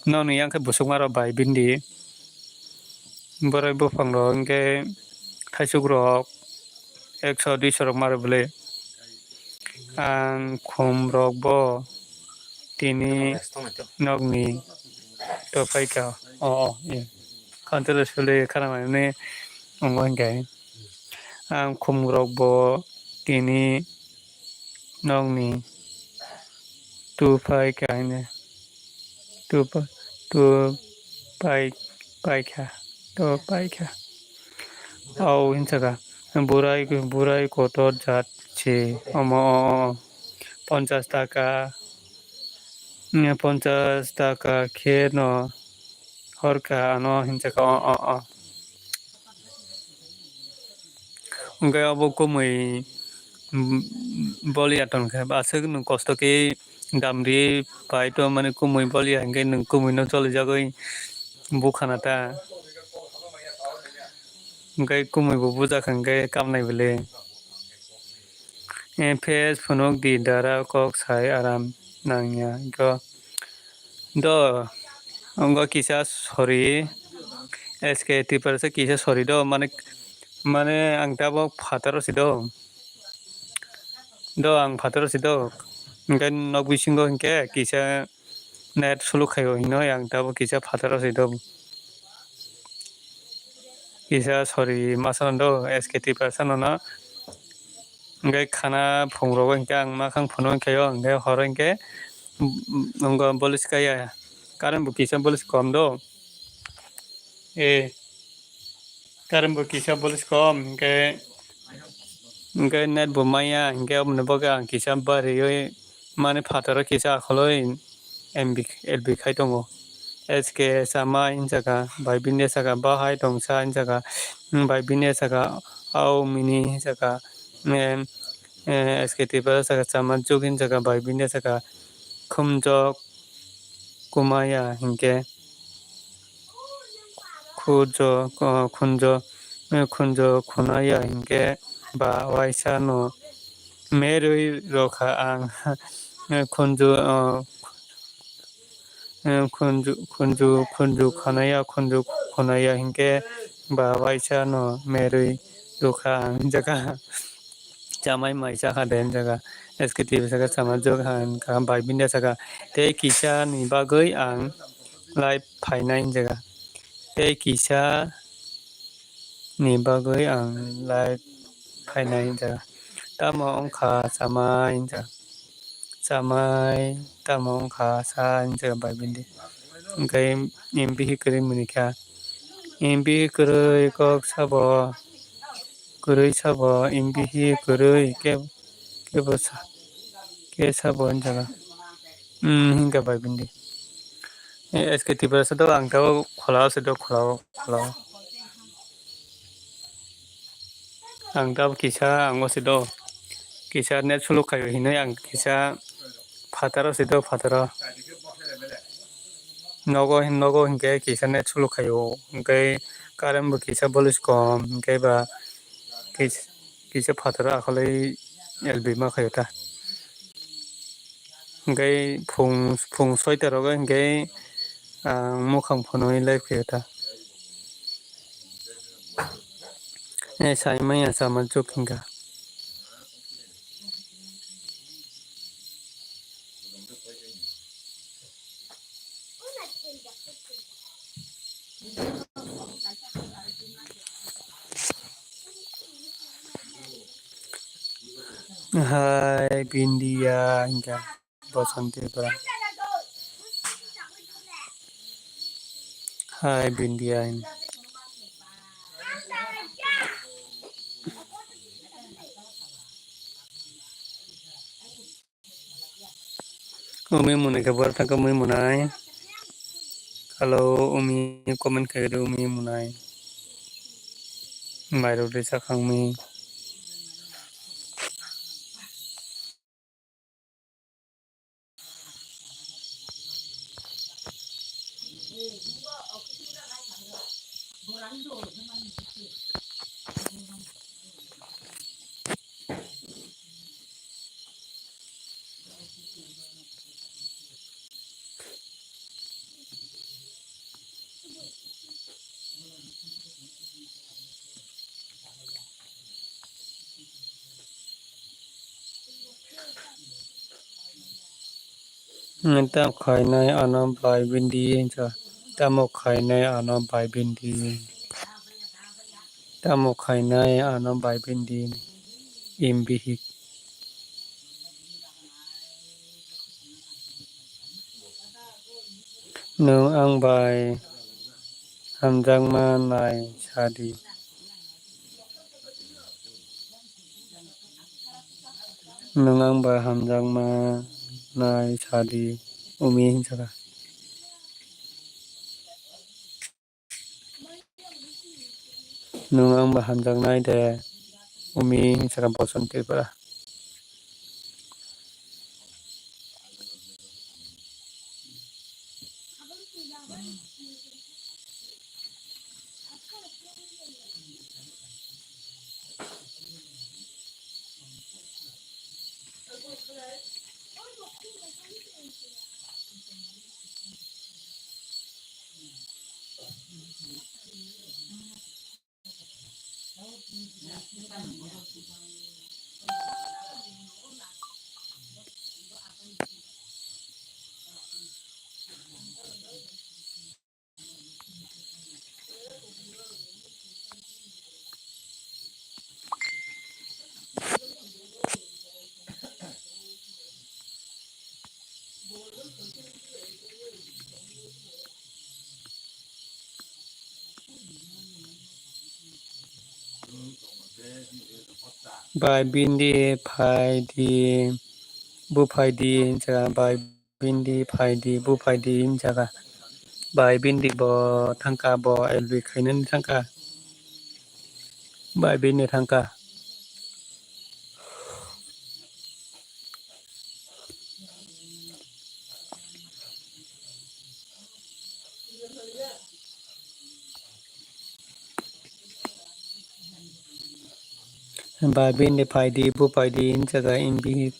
Nokni yang khe busuk maro bai bini. Borok buphang rok hwnkhe thaisuk rok ekso duiso rok maro bwlwi. Ang khum rok bo tini nokni to phaikha. O, o, e. Khantele sule khana mani wngo hwnkhe. Ang khum rok bo tini nokni to phaikha hwnwi. To pa-, to pai-, paikha, to paikha. Au hinsaka, burai, burai kotor jat se, omo, o, o, o. Ponchas taka, mm, ponchas taka khe no horkha ano hinsaka, o, o, o. Hwnkhe obo kumui, mm, boliya tongkhe, aswk nwng kosto khe damri pai tongmani kumui boliya hwnkhe nwng kumui no cholijagwi bukhana ta. Hwnkhe kumui bo bujakha hwnkhe kamnai bwlwi. E, phes phunuk di dara kok sai aram nangya. Hwnkhe do, wngkha kisa sori, S K Tiprasa kisa sori do, mane, mane ang tabok phataro si do. Do ang phataro si do. Hwnkhe nok bisingo hwnkhe kisa net suluk khaio hinwi ang tabok kisa phataro si do. Kisa sori masa do S K Tiprasa no no. Hwnkhe khana phungrogo hwnkhe ang makhang phunuk khaio, hwnkhe horo hwnkhe, mm, mm, wngkha bolis kaya. Current bo kisa bolis kom do. E, current bo kisa bolis kom, hwnkhe, hwnkhe net bo maya, hwnkhe oboni bagwi ang kisa bariwi mani phataro kisa akholo M B, L B khai tongo. S K sama hinsaka, bai bini saka bahai tongsa hinsaka, bai bini saka au mini hinsaka, em, eh, S K Tiprasa saka sama juk hinsaka, bai bini saka khumjok kumaya hinkhe. Khunjo, o, khunjo, eh, khunjo khunaya hinkhe ba waisa no merwi rokha ang, eh, khunju, o, eh, khunju, khunju, khunju khunaya, khunju khunaya hinkhe ba waisa no merwi rokha ang hinjaka. Chamai mai chakha de hinjaka. S K T V saka chama jok ha hinka bai bindia saka. Tei kisa ni bagwi ang live phainai hinjaka. Tei kisa ni bagwi ang live phainai hinjaka. Tamo wngkha chamai hinjaka. Chamai tamo wngkha sa hinjaka bai bindi. Hwnkhe M B hi kwrwi muni kha. M B hi kwrwi kok sabo. Kwrwi sabo, M B hi kwrwi, khe, khe bo sa, khe sabo hinjaka. Hmm, hinka bai bindi. Eh, S K Tiprasa do ang tabo khwlao se do, khwlao, khwlao. Ang tabo kisa, ang o se do. Kisa net suluk khaio hinwi ang kisa phataro se do, phataro. Nogo hin, nogo hinkhe kisa net suluk khaio, hinkhe current bo kisa bolis kom, hinkhe ba kis-, kisa phataro akhwlwi L B ma khaio ta. Hinkhe phung, phung soita rogo hinkhe ang mukhang phunui live khaio ta. Eh, saimanya sama chuk hingka. Hai, Bindia, hingka. Boson Tripura. Hai, Bindia. Umi munai khe bwrwk thangkhe umi munai. Hello, umi comment khe ri umi munai. Mairok ri sakhang umi. Tamo khainai ano bai bindi hinsa. Tamo khainai ano bai bindi. Tamo khainai ano bai bindi. Imbihik. Nwng ang bai hamjakma nai sadi. Nwng ang bai hamjakma nai sadi, umi hinsa kha. Nwng ang bai hamjaknai de, umi hinsa kha Boson Tripura. Bai bindi phaidi, buphaidi hinsa kha, bai bindi phaidi, buphaidi hinsa kha. Bai bindi bo thangkha, bo L B khainani thangkha. Bai bindi thangkha. Bai bindi phaidi, buphaidi hinsa kha imbihik.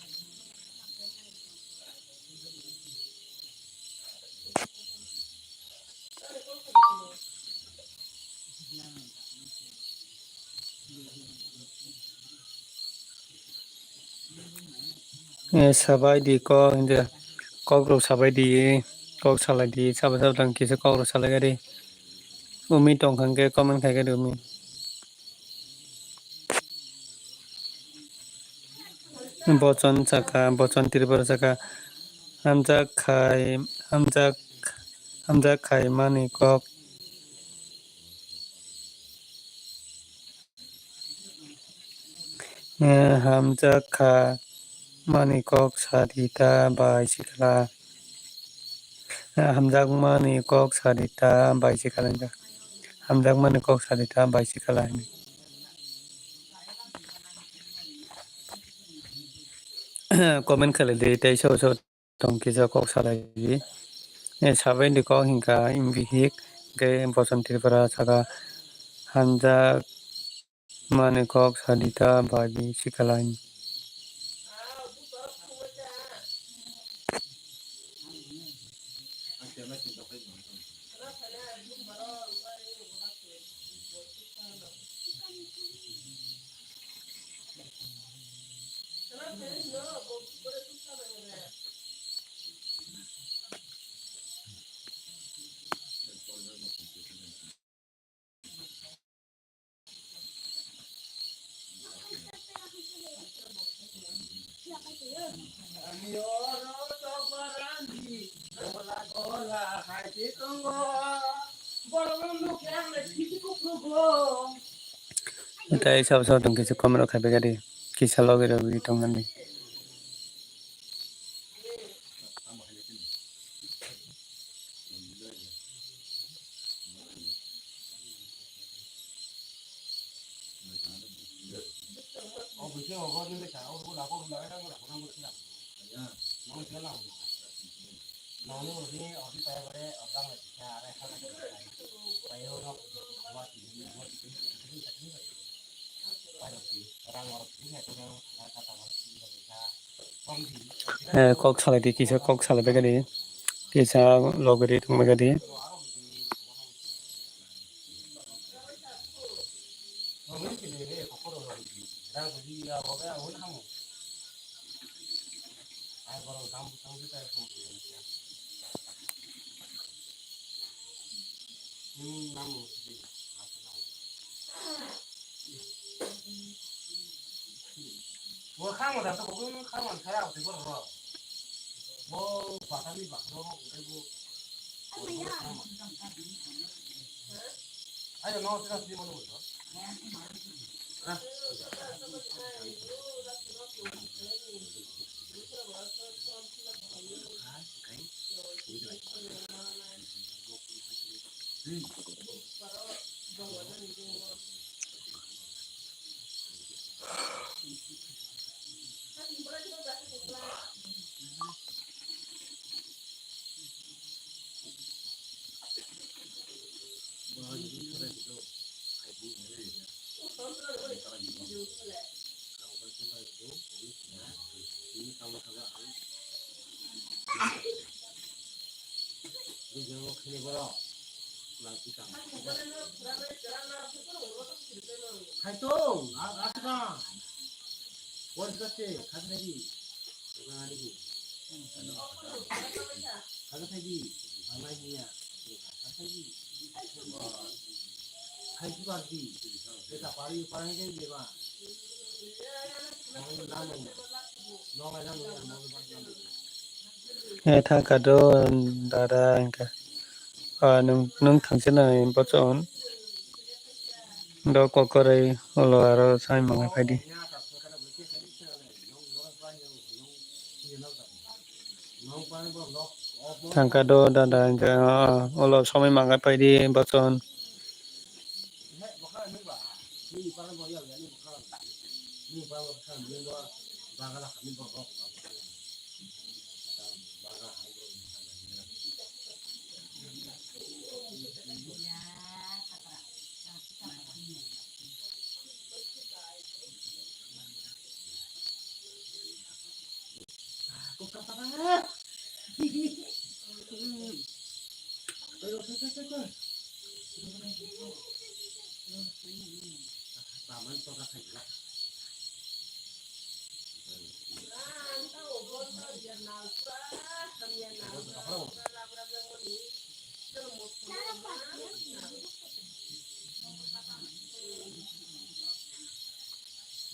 Eh, sabai di kok, hindi kok rok sabai di, kok salai di, sabo sabo tang kisa kok rok salai gari. Umi tong khan khe comment khai gari umi. Bochon saka, Bochon Tripura saka, hamjak khai, hamjak, hamjak khai mani kok. Eh, hamjak kha mani kok sadi ta bai sikla. Eh, hamjakmani kok sadi ta bai sikla hinjak. Hamjakmani kok sadi ta bai sikla hinwi. Comment khalai di tei so so. Tong kisa kok salai di. Eh, sabai di kok hingka imbihik, hingke Boson Tripura saka hamjak mani kok sadi ta bai bi sikla hinwi. Tei sabo sabo tong kisa comment rok khai bai kha di, kisa logi rok ri tong nani. Eh, kok salai di, kisa kok salai bai kha di, kisa logi ri tong bai kha di. Bo khamo da to, bo khamo saya, bo ro. Bo batani bakro, bo. Ayo, no, sira sira mo. Hai tong, a, a, a. What is that? Khat hai di. Khat hai di. Khat hai di. Ang nai di ya. Khat hai di. Hai di ba di. Kita pari, pari ke di ba. Eh, thangka do, dada, hingka. Ah, nung, nung thangsinai bochon. Do kokoroi ulo aro sai mangai phaidi. Thangka do, dada, hingka, ah, ulo somoi mangai phaidi bochon.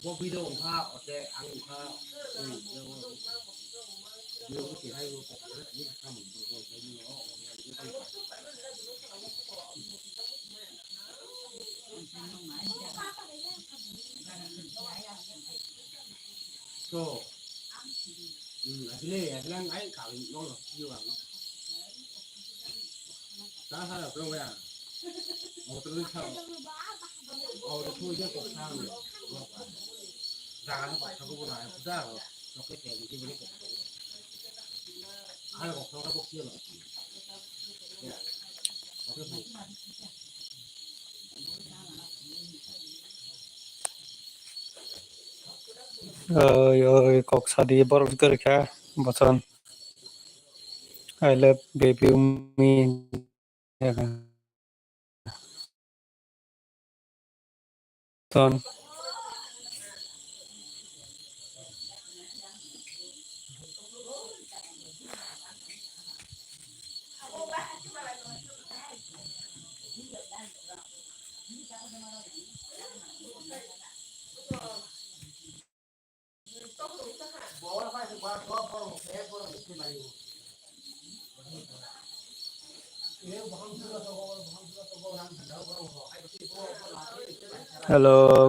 Bo video wngkha, ote ang wngkha, So, hmm, actually, actually, ang ai kawin no no, you are no. Ta ha, bro, ya. Auto ni sa. Auto tu je ko sa no. Jaga no pa ko na, da. Oke, ke ni ko. Ala ko ko ko. Oi, oi, kok sadi borok gurikha, bochon. I love baby Umi. Ton. Hello,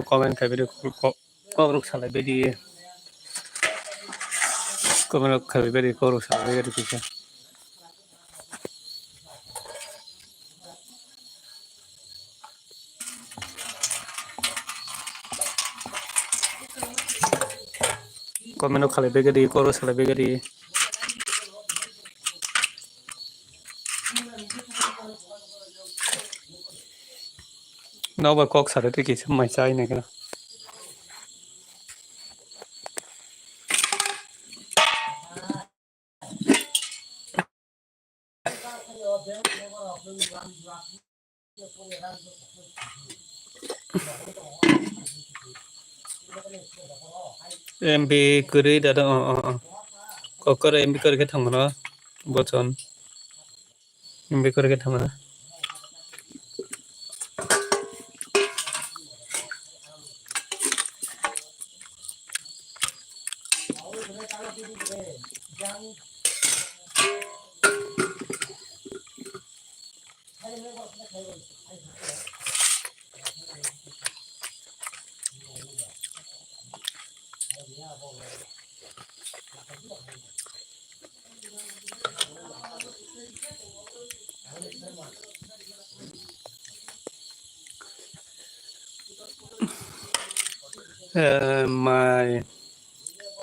comment khaibidi ko-, ko-, kokrok salai bidi. Comment khaibidi kokrok salai bidi kisa. Comment khalai bidi, kokrok salai bidi. Nobar kok sari twi kisa mai chai nai kena. M B kwrwi dada, o, o, o. Kokoro M B kwrwi khe thangmano, bochon. M B kwrwi khe thangmano. Eh, mai,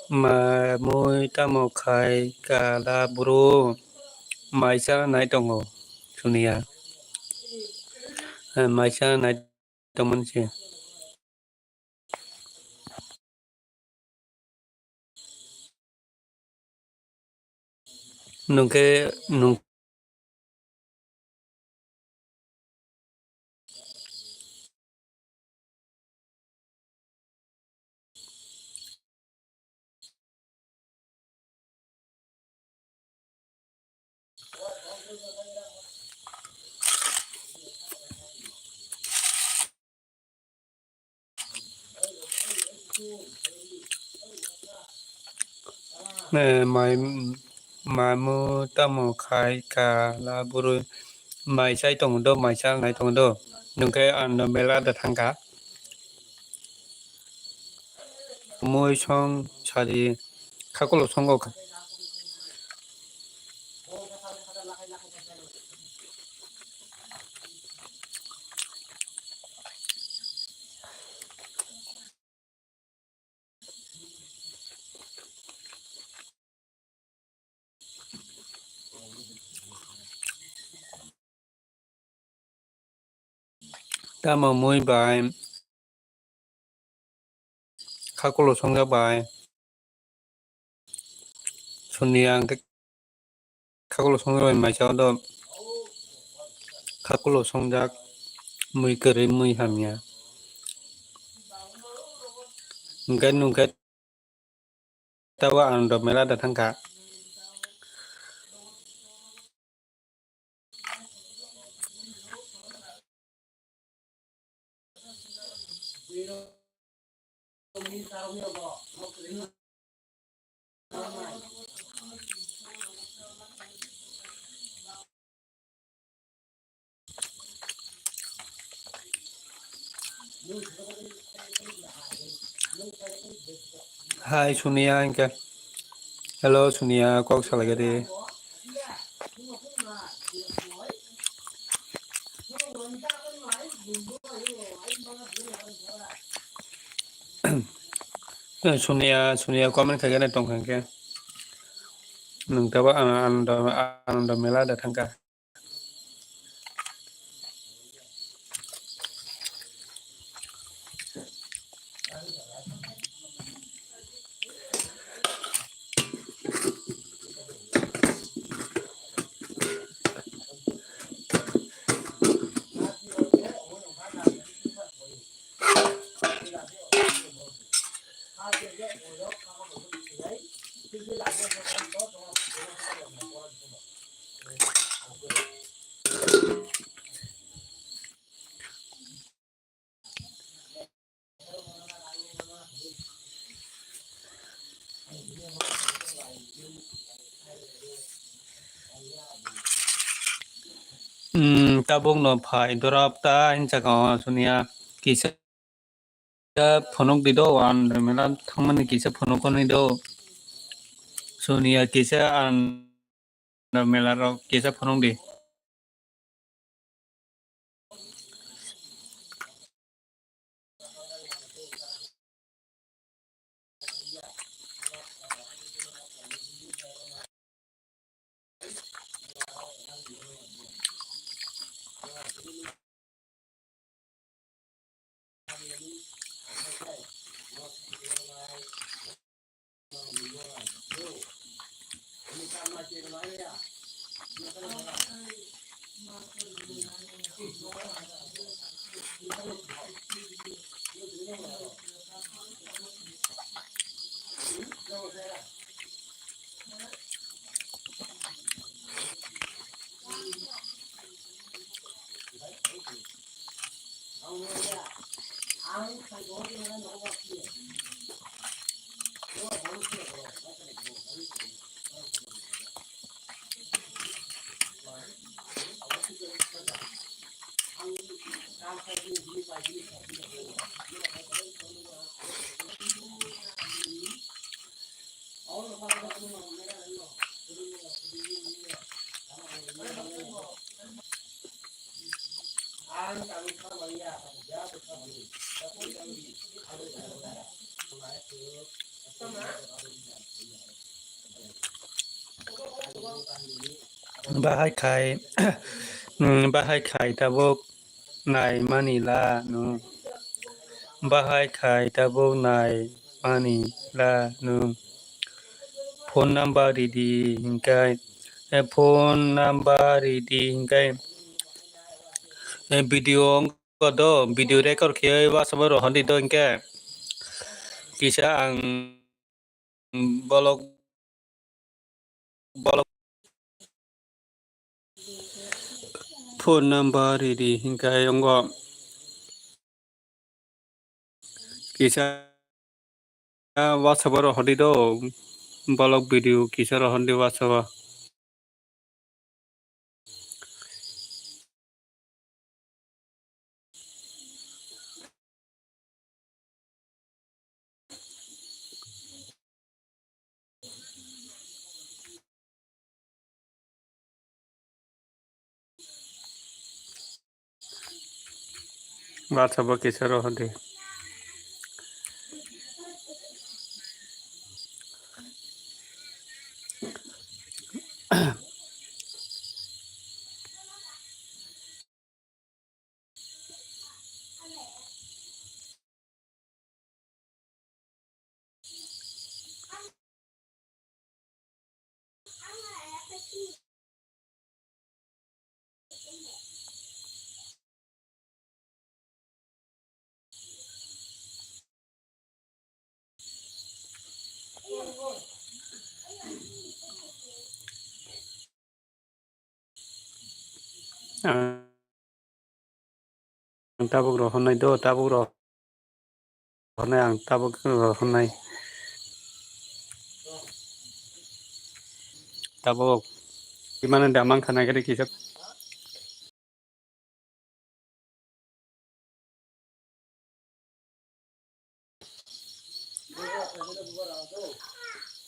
mai mui tamo khai kala bro, mai cha nai tongo, suniya. Eh, mai cha nai tongmani se. Nungkhe nung Eh, mai, mamu tamo khai kala bwrwi mai chai tongo do, mai cha nai tongo do, nungkhe ano mela da thangkha. Mui song sadi khakulo songo kha. Tamo mui bai khakulo songjak bai. Suniya hwnkhe khakulo songjak bai maisa do khakulo songjak mui kwrwi mui hamya. Hwnkhe nungkhe tabo Anando mela da thangkha. Hai, Suniya, hingke. Hello, Suniya, kok salai gadi. Suniya, Suniya, comment khaigani tongkha hingke. Nung tabo ano, ano, ano mela da thangkha. Hmm, tabuk no phai dorap ta hinsa ka o Sonia kisa phunuk di do, ang mela thangmani kisa phunuk konwi do. Sonia kisa ang mela rok kisa phunuk di. Bahai khai, bahai khai tabuk nai mani la nung. Bahai khai tabuk nai mani la nung. Phone number ridi hinkai, eh, phone number ridi hinkai, eh, video wngkha do, video record khe WhatsApp o rohordi do hinkhe. Kisa ang bolok, bolok phone number ridi hinkai wngkha. Kisa WhatsApp o rohordi do, bolok video kisa rohordi WhatsApp o. WhatsApp o kisa rohordi. Ang tabuk rohornai do, tabuk rohornai, ang tabuk rohornai. Tabuk imano da mankha nai khe kisa.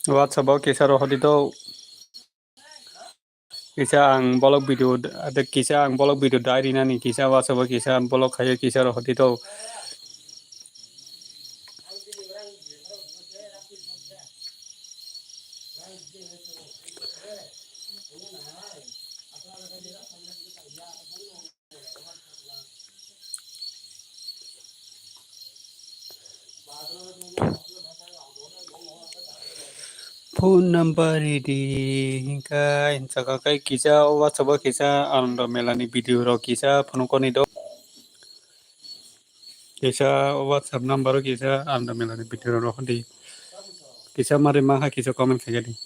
WhatsApp o kisa rohordi do. Kisa ang bolok video, kisa ang bolok video dai rinani, kisa WhatsApp o kisa bolok khayo kisa rohordi do. Phone number ridi hinkai hinsa kha kai kisa o WhatsApp o kisa Anando Mela ni video rok kisa phunukoni do. Kisa o WhatsApp number o kisa Anando Mela ni video rok rohordi. Kisa mari maha kisa comment khaikha di.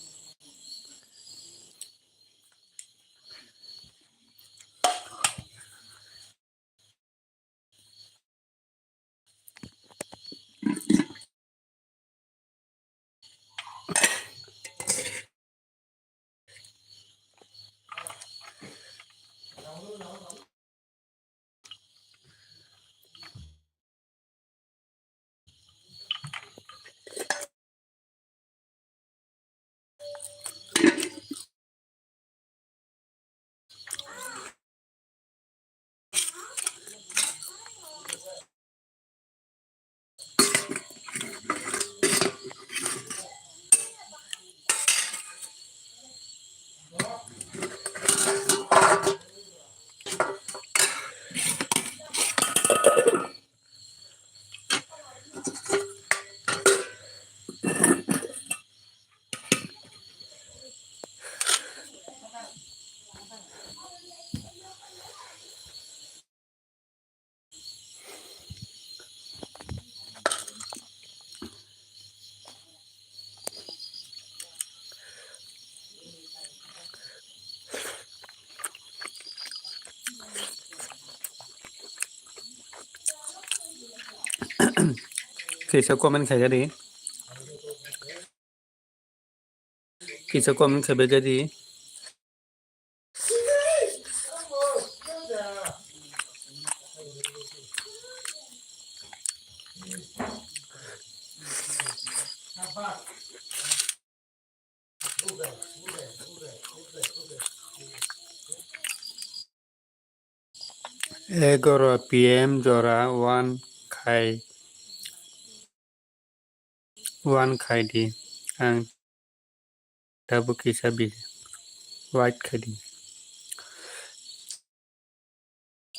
Kisa comment khaikha di. Kisa comment khaibai di. Egaroh P M jora one khai, one khai di, ang tabuk kisa bi wait khai di.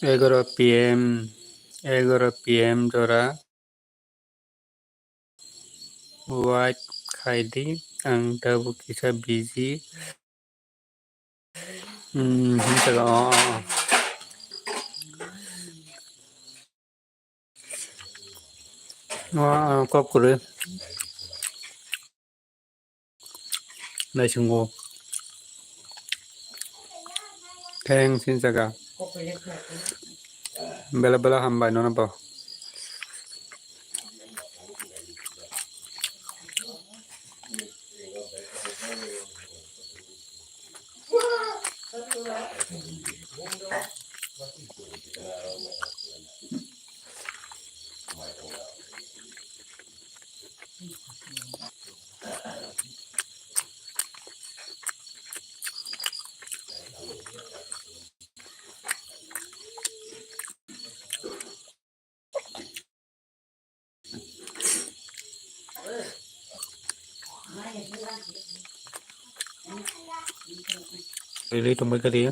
Egaroh P M, egaroh P M jora wait khai di, ang tabuk kisa busy. Hmm, hinsa ka, oh, oh, oh. Oh, oh, kok kuru. Naisingo. Thanks, hinsa ka. Bela bela hambai nono bo. Rili tongbai kha di.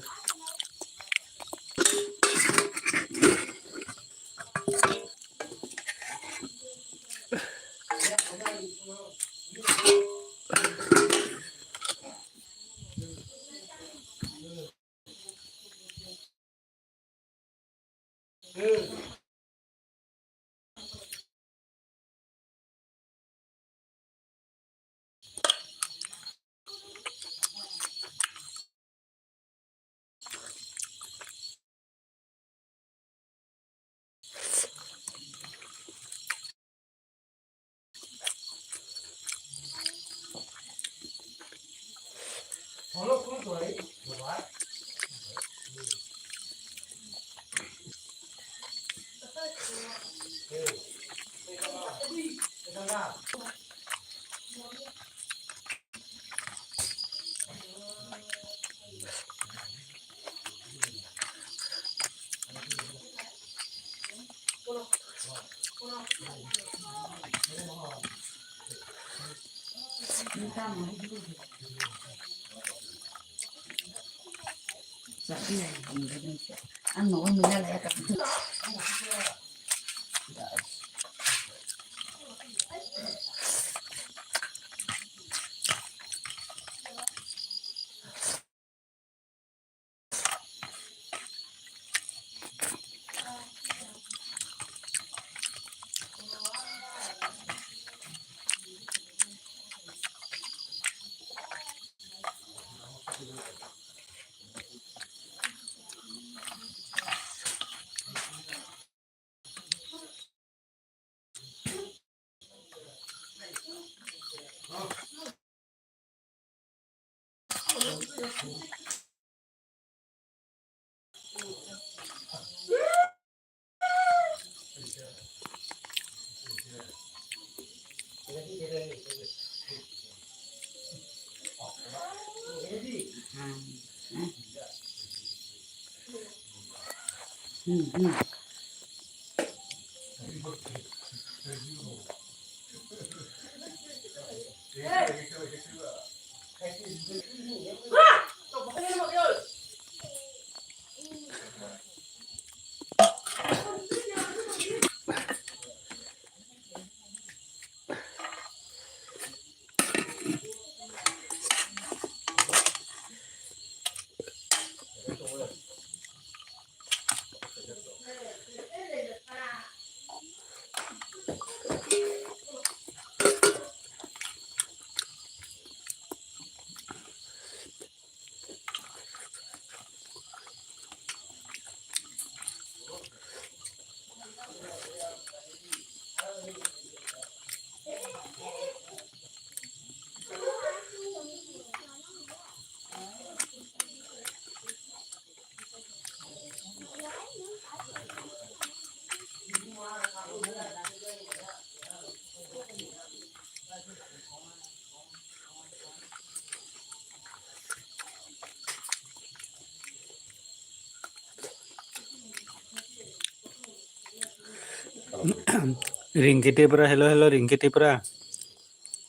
Ringki Tripura, hello, hello, Ringki Tripura.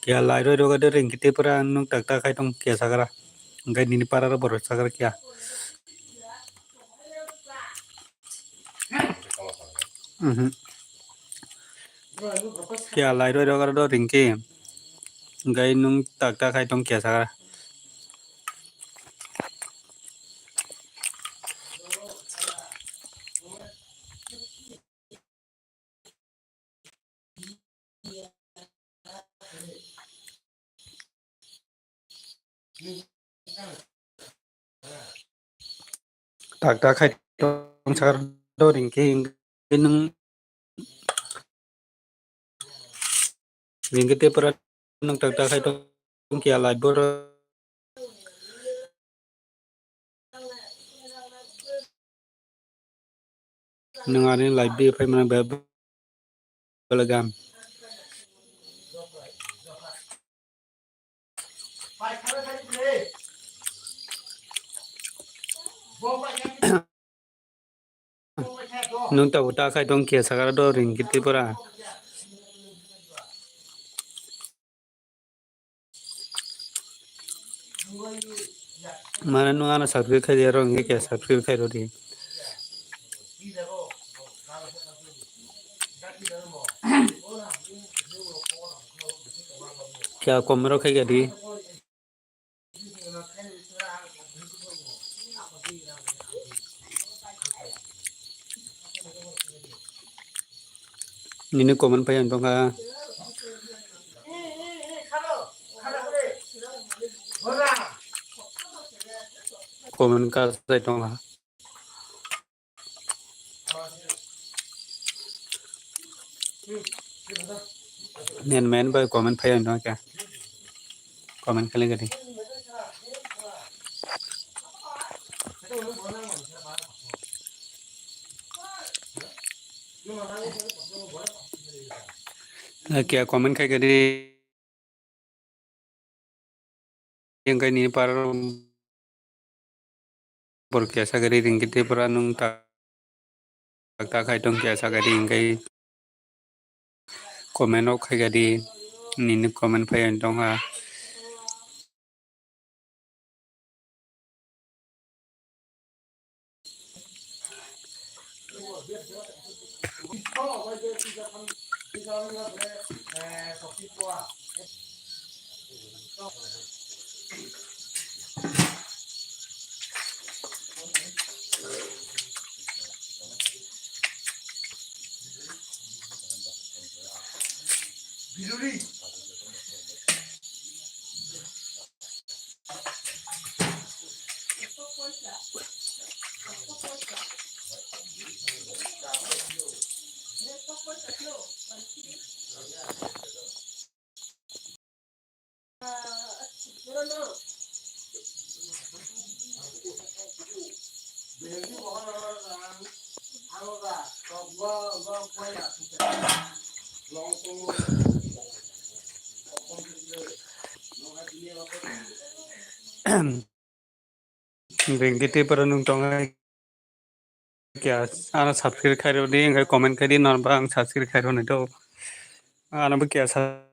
Kya lai roi roga de Ringki Tripura, nwng tak tak khai tong kya sagra. Hingke nini para ro borok sagra kya. Mhm. Kya lai roi roga do Ringki. Hingke nwng tak tak khai tong kya sagra. Tak tak khai tong sar do Ringki, hingke nwng Ringki Tripura nwng tak tak khai tong kya lai boro. Nwng ani live di phai mano be belagam. Nwng tabuk ta khai tong khe sakara do Ringki Tripura. Mane nwng ano subscribe khai ya rw hwnkhe khe subscribe khai rw di. Kya comment rok khai ya di. Nini comment phai ang tongkha. Comment kasai tongkha. Nen men bai comment phai ang tongkha. Comment khlai gadi. Kya comment khai gadi. Hingke nini para borok kya sakari Ringki Tripura nwng tak tak khai tong kya sakari hingke comment rok khai gadi nini comment phai ang tongkha. Ringki Tripura nwng tong kya ano subscribe khai rw di, hingke comment khai di, norba ang subscribe khai rw nai do. Ano bo kya sa-,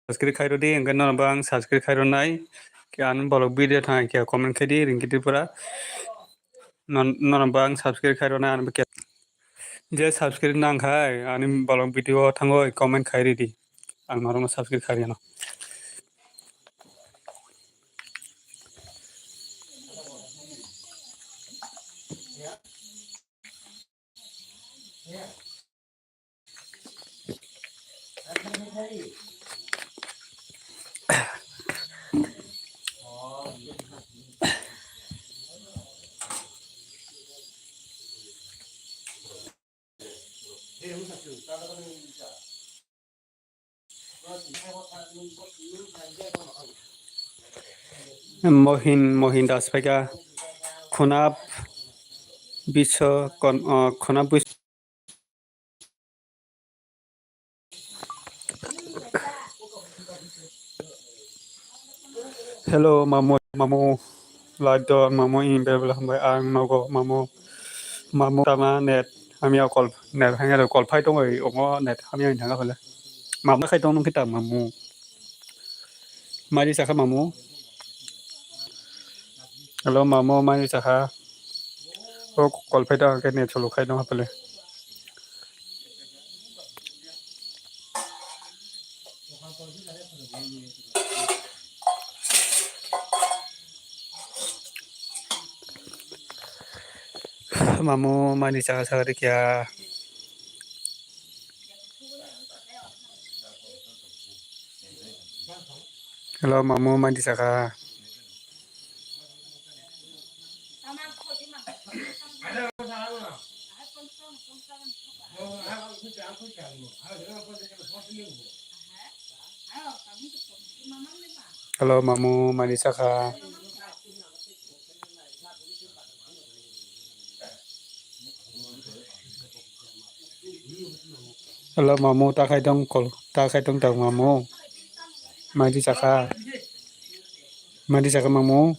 subscribe khai rw di, hingke norba ang subscribe khai rw nai. Kya ano bolok video thang kya comment khai di, Ringki Tripura. Non, norba ang subscribe khai rw nai, ano bo kya. Je subscribe nang khai, ani bolok video o thango comment khai rw di. Ang norokno subscribe khai rw no. Mohin, Mohin Das phaikha, khunap biso kon, o, khunap bis-, Hello, mamu, mamu, live do, mamu, in bebla hambai, ang nogo, mamu, mamu, tama net, Hamya call, net hamya call phai tongwi omo net hamya wng thangkha phale. Mama khai tong nung kita mamu. Mari sakha mamu. Hello mamu, mari sakha. O call phai tong ke net solo khai tong phale. Mamu mani chaka chaka rikya. Hello mamu mani chaka. Hello mamu mani chaka. Hello mamu, ta khai tong call, ta khai tong tang mamu. Madi chaka. Madi chaka mamu.